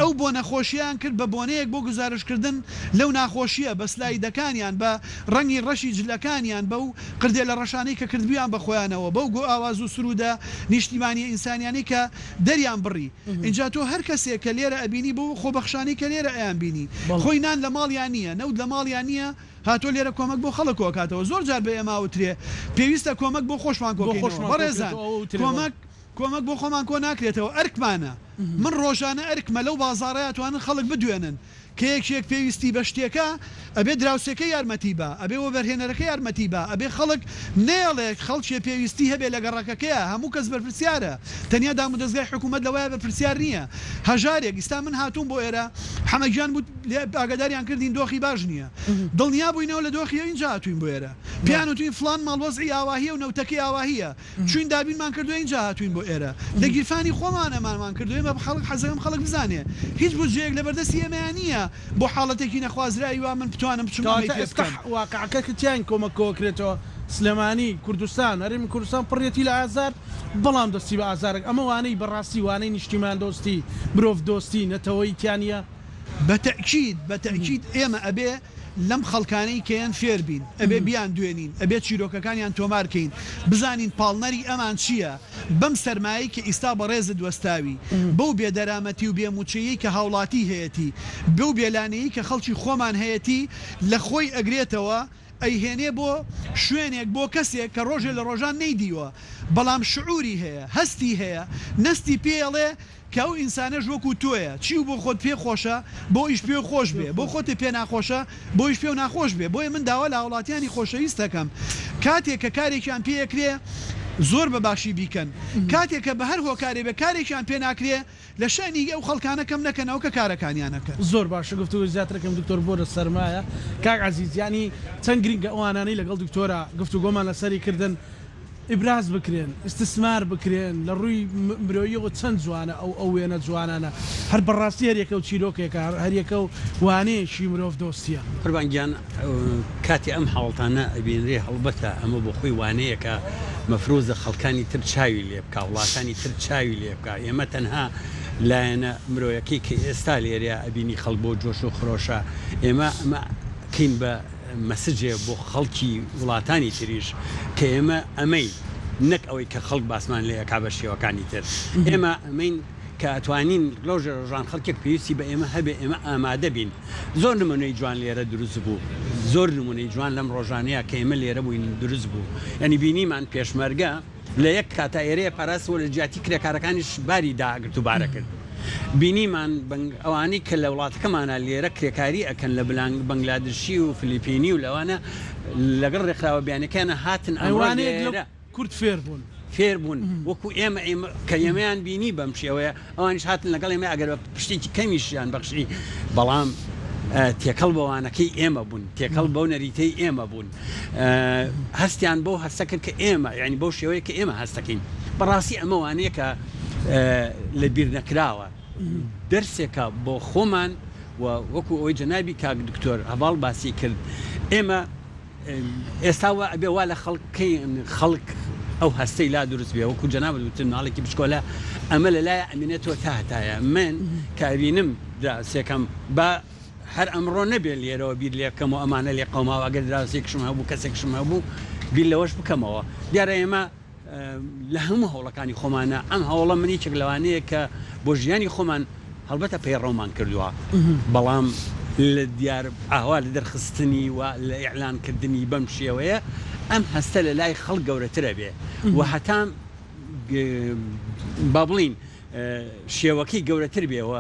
B: ئەو بۆنە خۆشییەیان کرد بە بۆنەیەک بۆ گوزارشتکردن لەو ناخۆشییە، بە سلایدەکانیان، بە ڕەنگی ڕەشی جلەکانیان، بەو قردێلە ڕەشانەی کە کردبوویان بە خۆیانەوە، بەو ئاواز و سروودە نیشتیمانییە ئینسانیانەی کە دەریان بڕی. ئینجا تۆ هەر کەسێک کە لێرە ئەبینی، بەو خۆبەخشانەی کە لێرە ئەیانبینی، خۆی نان لە ماڵیا نییە، نەوت لە ماڵیا نییە، هاتووە لێرە کۆمەک بۆ خەڵک کۆکاتەوە زۆر جار بە ئێمە ئەوترێ پێویستە کۆمەک بۆ خۆشمان کۆکەینەوە بەڕێزان کۆمەک کۆمەک بۆ خۆمان کۆ ناکرێتەوە ئەرکمانە من ڕۆژانە ئەرکمە لەو بازاڕەیا ئەتوانن خەڵک بدوێنن کە یەکێک پێویستی بە شتێکە ئەبێ دراوسێکەی یارمەتی با ئەبێ وەبەرهێنەرەکە یارمەتی با ئەبێ خەڵک نەیەڵێ خەڵکێ پێویستی هەبێ لە گەڕەکەکەیا هەموو کەس بەرپرسیارە تەنیا دامودەزگای حکوومەت لەوەیا بەرپرسیار نییە هەژارێک ئیستا من هاتووم بۆ ئێرە حەمە گیان بوو ئاگاداریان کردین دۆخی باش نییە دڵنیا بووینەوە لە دۆخی ئینجا هاتووین بۆ ئێرە پێیان وتوین فڵان ماڵ وەزعی ئاواهیە و نەوتەکەی ئاواهیە چوین دابینمان کردوە ئینجا هاتوین بۆ ئێرە لە گیرفانی خۆمان ئەمانمان کردوە ئێمە خەڵک حەزەکەم خەڵک بزانێ هیچ بودجەیەک لەبەردەستی ئێمەیا نییە بۆ حاڵەتێکی نەخوازراوی وا من بتوانم بچم ئەمەی
A: کەواتە
B: پێ
A: ئێستا
B: بکەم.
A: واقعەکە کە تیاین کۆمەک کۆکرێتەوە سلێمانی، کوردستان، هەرێمی کوردستان پڕیەتی لە ئازار، بەڵام دەستی بە ئازارێک ئەمە وانەی بەڕاستی وانەی نیشتیمان دۆستی، مرۆڤ دۆستی، نەتەوەیی تیا نییە؟
B: بە تەئکید، بە تەئکید ئێمە ئەبێ لەم خەڵکانەی کە یەن فێر بین، ئەبێ بیان دوێنین، ئەبێ چیرۆکەکانیان تۆمار کەین، بزانین پاڵنەری ئەمان چییە، بەم سەرمایەی کە ئیستا بەڕێزت وەستاوی، بەو بێ دەرامەتی و بێ موچەیەی کە هاوڵاتی هەیەتی، بەو بێ لانەیەی کە خەڵکی خۆمان هەیەتی لە خۆی ئەگرێتەوە. ئەیهێنێ بۆ شوێنێک بۆ کەسێک کە ڕۆژێ لە ڕۆژان نەیدیوە بەڵام شعوری هەیە هەستی هەیە نەستی پێیەڵێ کە ئەو ئینسانەش وەکو تۆیە چی و بۆ خۆت پێ خۆشە بۆ ئیش پێو خۆش بێ بۆ خۆتێ پێ ناخۆشە بۆ ئیش پێو ناخۆش بێ بۆیە من داوا لە هاوڵاتیانی خۆشەویست ئەکەم کاتێ کە کارێکیان پێ ئەکرێ زۆر بە باشی بیکەن کاتێ کە بە هەر هۆکارێ بێ کارێکیان پێ ناکرێ لە شەئنی ئەو خەڵکانە کەم نەکەنەوە کە کارەکانیان ئەکەن.
A: زۆر باشە گفتوگۆی زیاتر ئەکەم دکتۆر بۆرە سەرمایە کاک عەزیز یانی چەند گرینگە ئەوانانەی لەگەڵ دکتۆرا گفتوگۆمان لەسەری کردن ئیبراز بکرێن ئیستسمار بکرێن لە ڕووی مرۆییەوە چەند جوانە ئەو ئەو وێنە جوانانە هەر بەڕاستی هەریەکەو چیرۆکێکە هەریەکەو وانەیەکی مرۆڤ دۆستیە.
C: قوربان گیان کاتێ ئەم حاڵتانە ئەبینرێ هەڵبەتە ئەمە بۆ خۆی وانەیەکە مەفروزە خەڵکانی تر چاوی لێ بکا وڵاتانی تر چاوی لێ بکا ئێمە تەنها لایەنە مرۆیەکەی کە ئێستا لێرەیا ئەبینی خەڵک بۆ جۆش و خرۆشە ئێمە ئەمە کەین بە مەسجێ بۆ خەڵکی وڵاتانی تریش کە ئێمە ئەمەین نەک ئەوەی کە خەڵک باسمان لێ ئەکا بە شێوەکانی تر ئێمە ئەمەین کە ئەتوانین ڕۆژێ ڕۆژان خەڵکێک پێویستی بە ئێمە هەبێ ئێمە ئامادە بین زۆر نمونەی جوان لێرە دروست بوو زۆر نمونەی جوان لەم ڕۆژانەیە کە ئێمە لێرە بووین دروست بوو یعنی بینیمان پێشمەرگە لە یەک کاتا ئێرەیە پاراست و لە جیاتی کرێکارەکانیش باری داگرت و بارە کرد. بینیمان ئەوانەی کە لە وڵاتەکەمانا لێرە کرێکاری ئەکەن لە بەنگلادشی و فلیپینی و لەوانە لەگەڵ ڕێکخراوە بیانەکەیانە هاتن ئەمڕۆ لێرە.
A: کورد فێر بوون.
C: فێر بوون وەکو ئێمە کە ئێمەیان بینی بەم شێوەیە ئەوانیش هاتن لەگەڵ ئێمە ئەگەر بە پشتێکی کەمیشیان بەخشی بەڵام تێکەڵ بەوانەکەی ئێمە بوون تێکەڵ بەو نەریتەی ئێمە بوون هەستیان بەو هەستە کرد کە ئێمە یانی بەو شێوەیە کە ئێمە هەستەکەین بەڕاستی ئەمە وانەیەکە لە بیر نەکراوە دەرسێکە بۆ خۆمان و وەکو ئەوەی جەنابی کاک دکتۆر هەڤاڵ باسی کرد ئێمە ئێستا وا ئەبێ وا لە خەڵک بکەین خەڵک ئەو هەستەی لا دروست بێ وەکو جەنابت وتت مناڵێکی بچکۆلە ئەمە لە لای ئەمێنێتەوە تا هەتایە من کە ئەبینم دراوسێکەم با هەر ئەمڕۆ نەبێ لێرەوە بیر لێ بکەمەوە ئەمانە لێ قەوماوە ئەگەر دراوسێکشم هەبوو کەسێکشم هەبوو بیر لەوەش بکەمەوە دیارە ئێمە لە هەموو هەوڵەکانی خۆمانە ئەم هەوڵە من یەکێک لەوانەیە کە بۆ ژیانی خۆمان هەڵبەتە پەیڕەومان کردووە بەڵام لە دیار ئاوا لە دەرخستنی و لە ئیعلان کردنی بەم شێوەیە ئەم هەستە لە لای خەڵک گەورەترە بێ و هەتا با بڵین شێوەکەی گەورەتر بێ و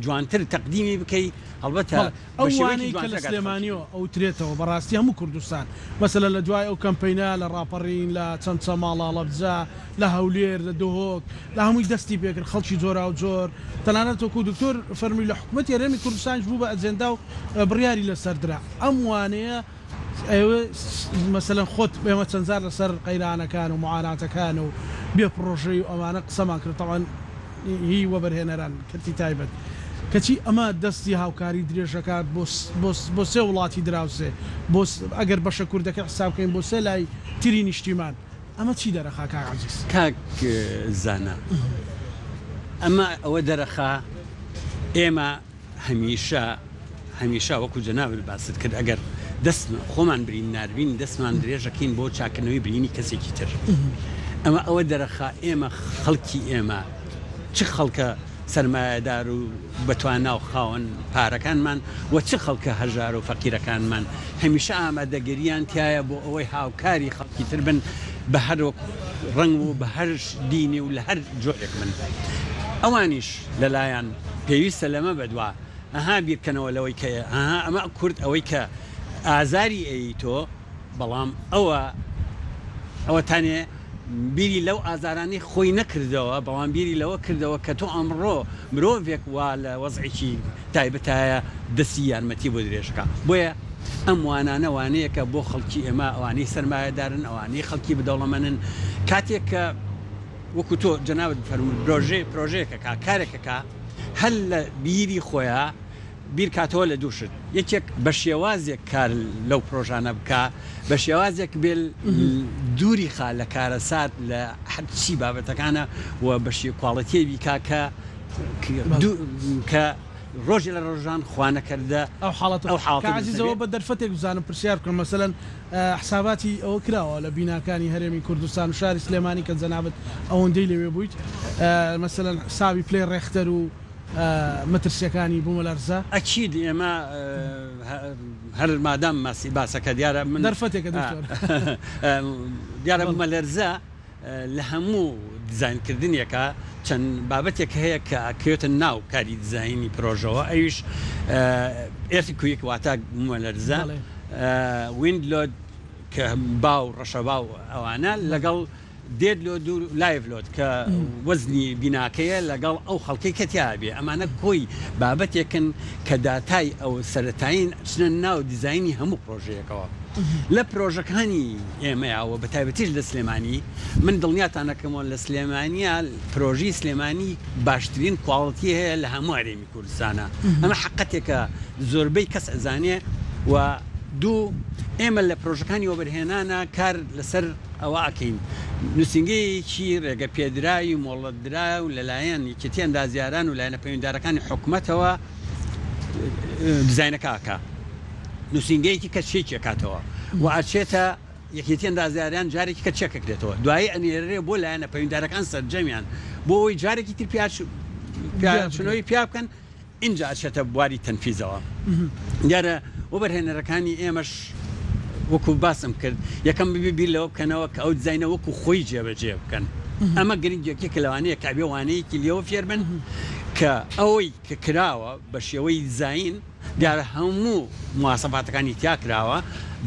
C: جوانتر تەقدیمی بکەی هەڵبەتە
A: بەڵێ ئەو
C: بە شێوەیەکی
A: وانەی کە
C: جوانتر
A: لە
C: ئەگاتە خەڵکی.
A: سلێمانیەوە ئەوترێتەوە بەڕاستی هەموو کوردستان مەسەلەن لە دوای ئەو کەمپەینە لە ڕاپەڕین لە چەمچەماڵ هەڵەبجە لە هەولێر لە دهۆک لە هەمووی دەستی پێکرد خەڵکی جۆراوجۆر تەنانەت وەکو دکتۆر فەرمووی لە حکومەتی هەرێمی کوردستانیش بوو بە ئەجێندا و بڕیاری لەسەر درا ئەم وانەیە ئەیەوێ مەسەلەن خۆت ئێمە چەند جار لەسەر قەیرانەکان و معاناتەکان و بێ پڕۆژەی و ئەمانە قسەمان کرد تەبعەن هی وەبەرهێنەران کەرتی تایبەت کەچی ئەمە دەستی هاوکاری درێژەکات بۆ بۆ سێ وڵاتی دراوسێ بۆ ئەگەر بەشە کوردەکە حساب کەین بۆ سێ لای تری نیشتیمان ئەمە چی دەرەخا کاک عەزیز؟
C: کاک زانا ئەمە ئەوە دەرەخا ئێمە هەمیشە هەمیشە وەکو جەنابت باست کرد ئەگەر دەست خۆمان بریندار بین دەستمان درێژەکەین بۆ چاکردنەوەی برینی کەسێکی تر ئەمە ئەوە دەرەخا ئێمە خەڵکی ئێمە چ خەڵکە سەرمایەدار و بەتوانا و خاوەن پارەکانمان و چ خەڵکە هەژار و فەقیرەکانمان هەمیشە ئامادەگەریان تایە بۆ ئەوەی هاوکاری خەڵکی تر بن بە هەر ڕەنگ و بە هەر دینی و لە هەر جۆرێک بن ئەوانیش لەلایان پێویستە لەمە بەدوا ئەها بیرکەنەوە لەوەی کە ئەها ئەمە کورد ئەوەی کە ئازاری ئەیی تۆ بەڵام ئەوە ئەوەتانێ بیری لەو ئازارانەی خۆی نەکردەوە بەڵام بیری لەوە کردەوە کە تۆ ئەمڕۆ مرۆڤێک وا لە وەزعێکی تایبەتایە دەستی یارمەتی بۆ درێژکا بۆیە ئەم وانانە وانەیەکە بۆ خەڵکی ئێمە ئەوانەی سەرمایەدارن ئەوانەی خەڵکی بدەوڵەمەنن کاتێک کە وەکو تۆ جەنابت فەرمووت برۆژێ پرۆژەیەکەکا کارێکەکا هەر لە بیری خۆیا بیرکاتەوە لە دوو شت یەکێک بە شێوازێک کار لەو پرۆژانە بکا بە شێوازێک بێ دووری خا لە کارەسات لە هەرچی بابەتەکانە و بە شێ کواڵێتیە بیکا کە کە ڕۆژێ لە ڕۆژان خوانەکەردە
A: ئەو حاڵەتە
C: ئەو حاڵەتە
A: کاک
C: دروست
A: عەزیز ئەوە
C: نەبێ.
A: بە دەرفەتێک بزانم پرسیار بکەم مەسەلەن حساباتی ئەوە کراوە لە بیناکانی هەرێمی کوردستان و شاری سلێمانی کە جەنابت ئەوەندەی لەوێ بوویت مەسەلەن حسابی پلەی ڕێختەر و. مەترسیەکانی بومەلەرزە؟
C: ئەکید ئێمە هەر مادام ماسی باسەکە دیارە من
A: دەرفەتێکە دکتۆر.
C: دیارە بومەلەرزە لە هەموو دیزاین کردنێکا چەند بابەتێک هەیە کە ئەکەوێتە ناو کاری دیزاینی پرۆژەوە ئەویش earthquake واتە بومەلەرزە wind load کە با و ڕەشەبا و ئەوانە لەگەڵ dead load و live load کە وەزنی بیناکەیە لەگەڵ ئەو خەڵکەی کە تیا بێ ئەمانە کۆی بابەتێکن کە داتای ئەو سەرەتایین ئەچنە ناو دیزاینی هەموو پرۆژەیەکەوە لە پرۆژەکانی ئێمەیا و بەتایبەتیش لە سلێمانی من دڵنیاتان ئەکەمەوە لە سلێمانیا پرۆژەی سلێمانی باشترین quality هەیە لە هەموو هەرێمی کوردستانا ئەمە حەقەتێکە زۆربەی کەس ئەزانێ و دوو ئێمە لە پرۆژەکانی وەبەرهێنانا کار لەسەر ئەوە ئەکەین نوسینگەیەکی رێگە پێدراوی مۆڵەتدراو لەلایەن یەکێتی ئەندازیاران و لایەنە پەیوەندیدارەکانی حکومەتەوە دیزاینەکە ئەکا نوسینگەیەکی کە چێکی ئەکاتەوە و ئەچێتە یەکێتی ئەندازیاران جارێکی کە چێک ئەکرێتەوە دوایی ئەنێرێ بۆ لایەنە پەیوەندیدارەکان سەرجەمیان بۆ ئەوەی جارێکی تر پیاچوونەوەی پیا بکەن ئینجا ئەچێتە بواری تەنفیزەوە. دیارە وەبەرهێنەرەکانی ئێمەش وەکو باسم کرد یەکەم ببێ بیر لەوە بکەنەوە کە ئەو دیزاینە وەکو خۆی جێبەجێ بکەن. ئەمە گرنگ یەکێکە لەوانەیە کە ئەبێ وانەیەکی لێوە فێر بن کە ئەوەی کە کراوە بە شێوەی دیزاین دیارە هەموو مواسەفاتەکانی تیا کراوە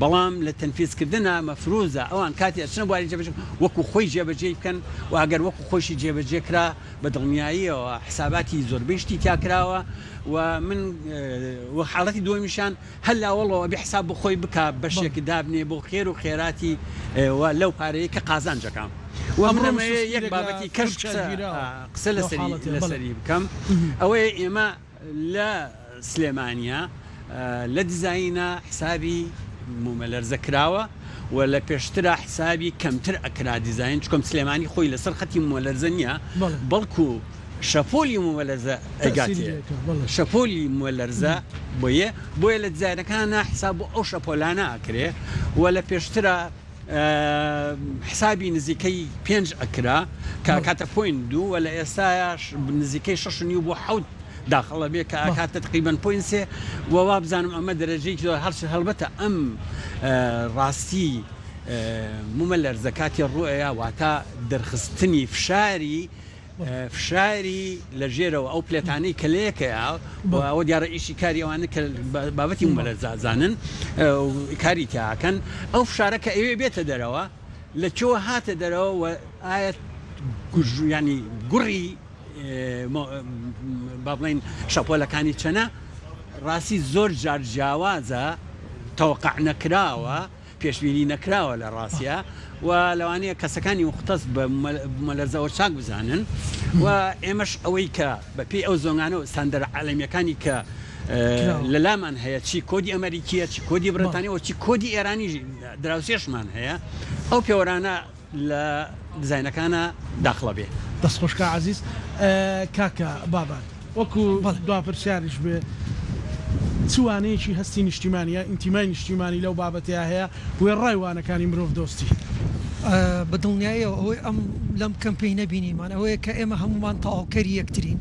C: بەڵام لە تەنفیزکردنا مەفروزە ئەوان کاتی ئەچنە بواری جێبەجێ وەکو خۆی جێبەجێی بکەن و ئەگەر وەکو خۆیشی جێبەجێ کرا بە دڵنیاییەوە حساباتی زۆربەی شتی تیا کراوە و من و حاڵەتی دووەمیشیان هەر لە ئەوەڵەوە ئەبێ حساب بۆ خۆی بکا بەشێک دابنێ بۆ خێر و خێراتی و لەو پارەیە کە قازانج ئەکا و من ئەمەوێ یەک بابەتی کەش قسە لەسەری لەسەری بکەم ئەوەیە ئێمە لە سلێمانیە لە دیزاینا حسابی مومەلەرزە کراوە و لە پێشترا حسابی کەمتر ئەکرا دیزاین چکم سلێمانی خۆی لەسەر خەتی مومەلەرزە نییە بەڵکو شەپۆلی مومەلەرزە ئەگاتێ شەپۆلی مومەلەرزە بۆیە بۆیە لە دیزاینەکانە حساب بۆ ئەو شەپۆلانە ئەکرێ و لە پێشترا حسابی نزیکەی پێنج ئەکرا کە ئەکاتە point دوو و لە ئێستایا نزیکەی شەش و نیو بۆ حەوت داخڵ ئەبێ کە ئەکاتە تقریبەن point سێ و وابزانم ئەمە دەرەجەیەکی زۆر هەرچ هەڵبەتە ئەم ڕاستی مومەلەرزە کاتێ ڕوئەیا واتە دەرخستنی فشاری فشاری لە ژێرەوە ئەو plate انەی کە لەیەکەیە و ئەوە دیارە ئیشی کاری ئەوانە کە بابەتی مومەلەرزە ئەزانن کاری تیا ئەکەن ئەو فشارە کە ئەوێ بێتە دەرەوە لە کوێوە هاتە دەرەوە و ئایا ینی گوڕی با بڵین شەپۆلەکانی چەنە ڕاستی زۆر جار جیاوازە تەوەقع نەکراوە پێشبینی نەکراوە لە ڕاستیا و لەوانەیە کەسەکانی موختەس بە بومەلەرزەوە چاک بزانن و ئێمەش ئەوەی کە بە پێی ئەو zone انە و ستاندەرە عالەمیەکانی کە لە لامان هەیە چی کۆدی ئەمەریکیە چی کۆدی بڕیتانی و چی کۆدی ئێرانی دراوسێشمان هەیە ئەو پێوەرانە لە دیزاینەکانا داخڵە بێ.
A: دەست خۆش کاک عەزیز. کاکە بابان وەکو دوا پرسیاریش بێ چ وانەیەکی هەستی نیشتیمانی یا ئینتیمای نیشتیمانی لەو بابەتەیا هەیە وێڕای وانەکانی مرۆڤ دۆستی؟
D: بە دڵنیاییەوە ئەوەی ئەم لەم کەمپەینە بینیمان ئەوەیە کە ئێمە هەموومان تەواوکەری یەکترین،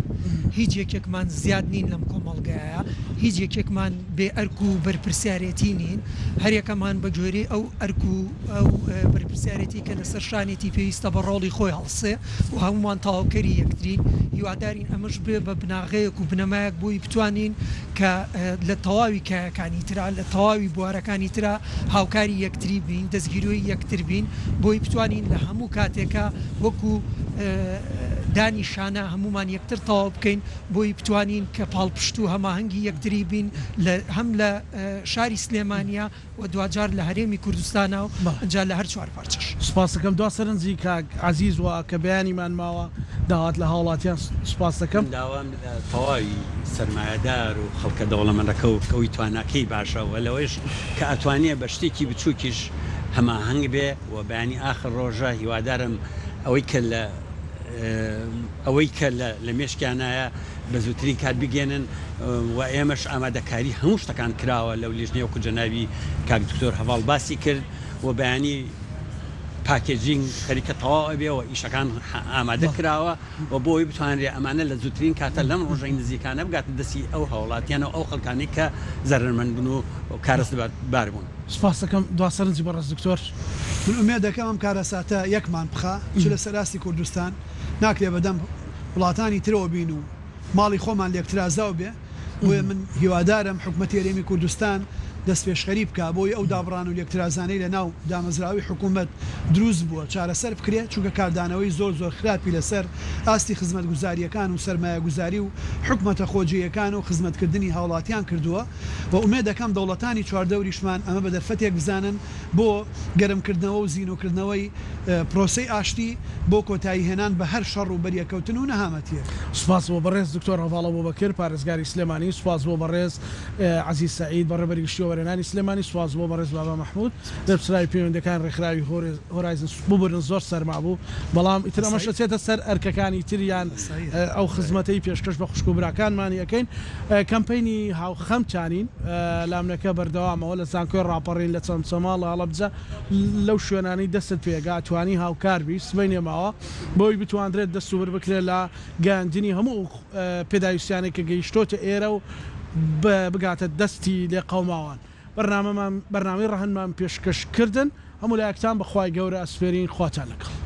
D: هیچ یەکێکمان زیاد نین لەم کۆمەڵگایە، هیچ یەکێکمان بێ ئەرک و بەرپرسیارێتی نین، هەریەکەمان بە گوێرەی ئەو ئەرک و ئەو بەرپرسیارێتی کە لەسەر شانێتی پێویستە بە ڕۆڵی خۆی هەڵسێ و هەموومان تەواوکەری یەکترین، هیوادارین ئەمەش ببێ بە بناغەیەک و بنەمایەک بۆی بتوانین کە لە تەواوی کایەکانی ترا، لە تەواوی بوارەکانی ترا هاوکاری یەکتری بین، دەستگیرۆی یەکتر بین بۆی بتوانین لە هەموو کاتێکا وەکو دانی شانە هەموومان یەکتر تەواو بکەین بۆی بتوانین کە پاڵپشت و هەماهەنگی یەکتری بین لە هەم لە شاری سلێمانیا و دواجار لە هەرێمی کوردستانا و ئنجا لە هەر چوارپارچەش.
A: سوپاست دەکەم. دوا سەرنجی کاک عەزیز و کە بەیانیمان ماوە داوات لە هاوڵاتیان سوپاست دەکەم.
C: من داوام لە تەواوی سەرمایەدار و خەڵکە دەوڵەمەندەکە و ئەوی تواناکەی باشە و لەوەیش کە ئەتوانێ بە شتێکی بچووکیش هەماهەنگ بێ و بەیانی ئاخر ڕۆژە هیوادارم ئەوەی کە لە ئەوەی کە لە مێشکیانایە بە زووترین کات بگەێنن و ئێمەش ئامادەکاری هەموو شتەکان کراوە لەو لیژنەیە وەکو جەنابی کاک دکتۆر هەڤاڵ باسی کرد و بەیانی. packaging خەریکە تەواو ئەبێ و ئیشەکان ئامادە کراوە و بۆ ئەوەی بتوانرێ ئەمانە لە زووترین کاتە لەم ڕۆژەی نزیکانە بگاتە دەستی ئەو هاوڵاتیانە و ئەو خەڵکانەی کە زەرەرمەند بوون و کارەساتبار بوون.
A: سوپاست دەکەم. دوا سەرنجی بەڕێز دکتۆر.
B: من ئومێد دەکەم ئەم کارەساتە یەکمان بخا چ لەسەر ئاستی کوردستان ناکرێ بەدەم وڵاتانی ترەوە بین و ماڵی خۆمان لێکترازاو بێ بۆیە من هیوادارم حکومەتی هەرێمی کوردستان دەستپێشخەری بکا بۆی ئەو دابڕان و لێکترازانەی لە ناو دامەزراوەی حکومەت دروست بووە چارەسەر بکرێ چونکە کاردانەوەی زۆر زۆر خراپی لەسەر ئاستی خزمەتگوزارییەکان و سەرمایەگوزاری و حکومەتە خۆجێیەکان و خزمەتکردنی هاوڵاتیان کردووە و ئومێد دەکەم دەوڵەتانی چواردەوریشمان ئەمە بە دەرفەتێک بزانن بۆ گەرمکردنەوە و زینوکردنەوەی پرۆسەی ئاشتی بۆ کۆتاییهێنان بە هەر شەڕ و بەریەککەوتن و نەهامەتییەک.
A: سوپاس بۆ بەڕێز دکتۆر هەڤاڵ ئەبوبەکر پارێزگاری سلێمانی، سوپاس بۆ بەڕێز عەزیز سەعید بەڕێوەبەری گشتی وەبەرهێنانی سلێمانی، سوپاس بۆ بەڕێز بابا مەحمود لێپرسراوی پەیوەندیەکانی ڕێکخراوی هۆرایزن، ببورن زۆر سەرما بوو بەڵام ئیتر ئەمەش ئەچێتە سەر ئەرکەکانی تریان ئەو خزمەتەی پێشکەش بە خوشک و براکانمانی ئەکەین. کەمپەینی هاوخەمتانین لامنەکە بەردەوامەوە لە زانکۆی ڕاپەڕین لە چەمچەماڵ لە هەڵەبجە لەو شوێنانەی دەستت پێگا توانی هاوکار بی سبەینێ ماوە بۆی بتواندرێت دەست و بر بکرێت لە گەیاندنی هەموو ئەو پێداویستیانەی کە گەیشتۆتە ئێرە و بگاتە دەستی لێقەوماوان بەرنامەمان بەرنامەی ڕەهەندمان پێشکەش کردن هەموو لایەکتان بە خوای گەورە ئەسپێرین خواتان لەگەڵ.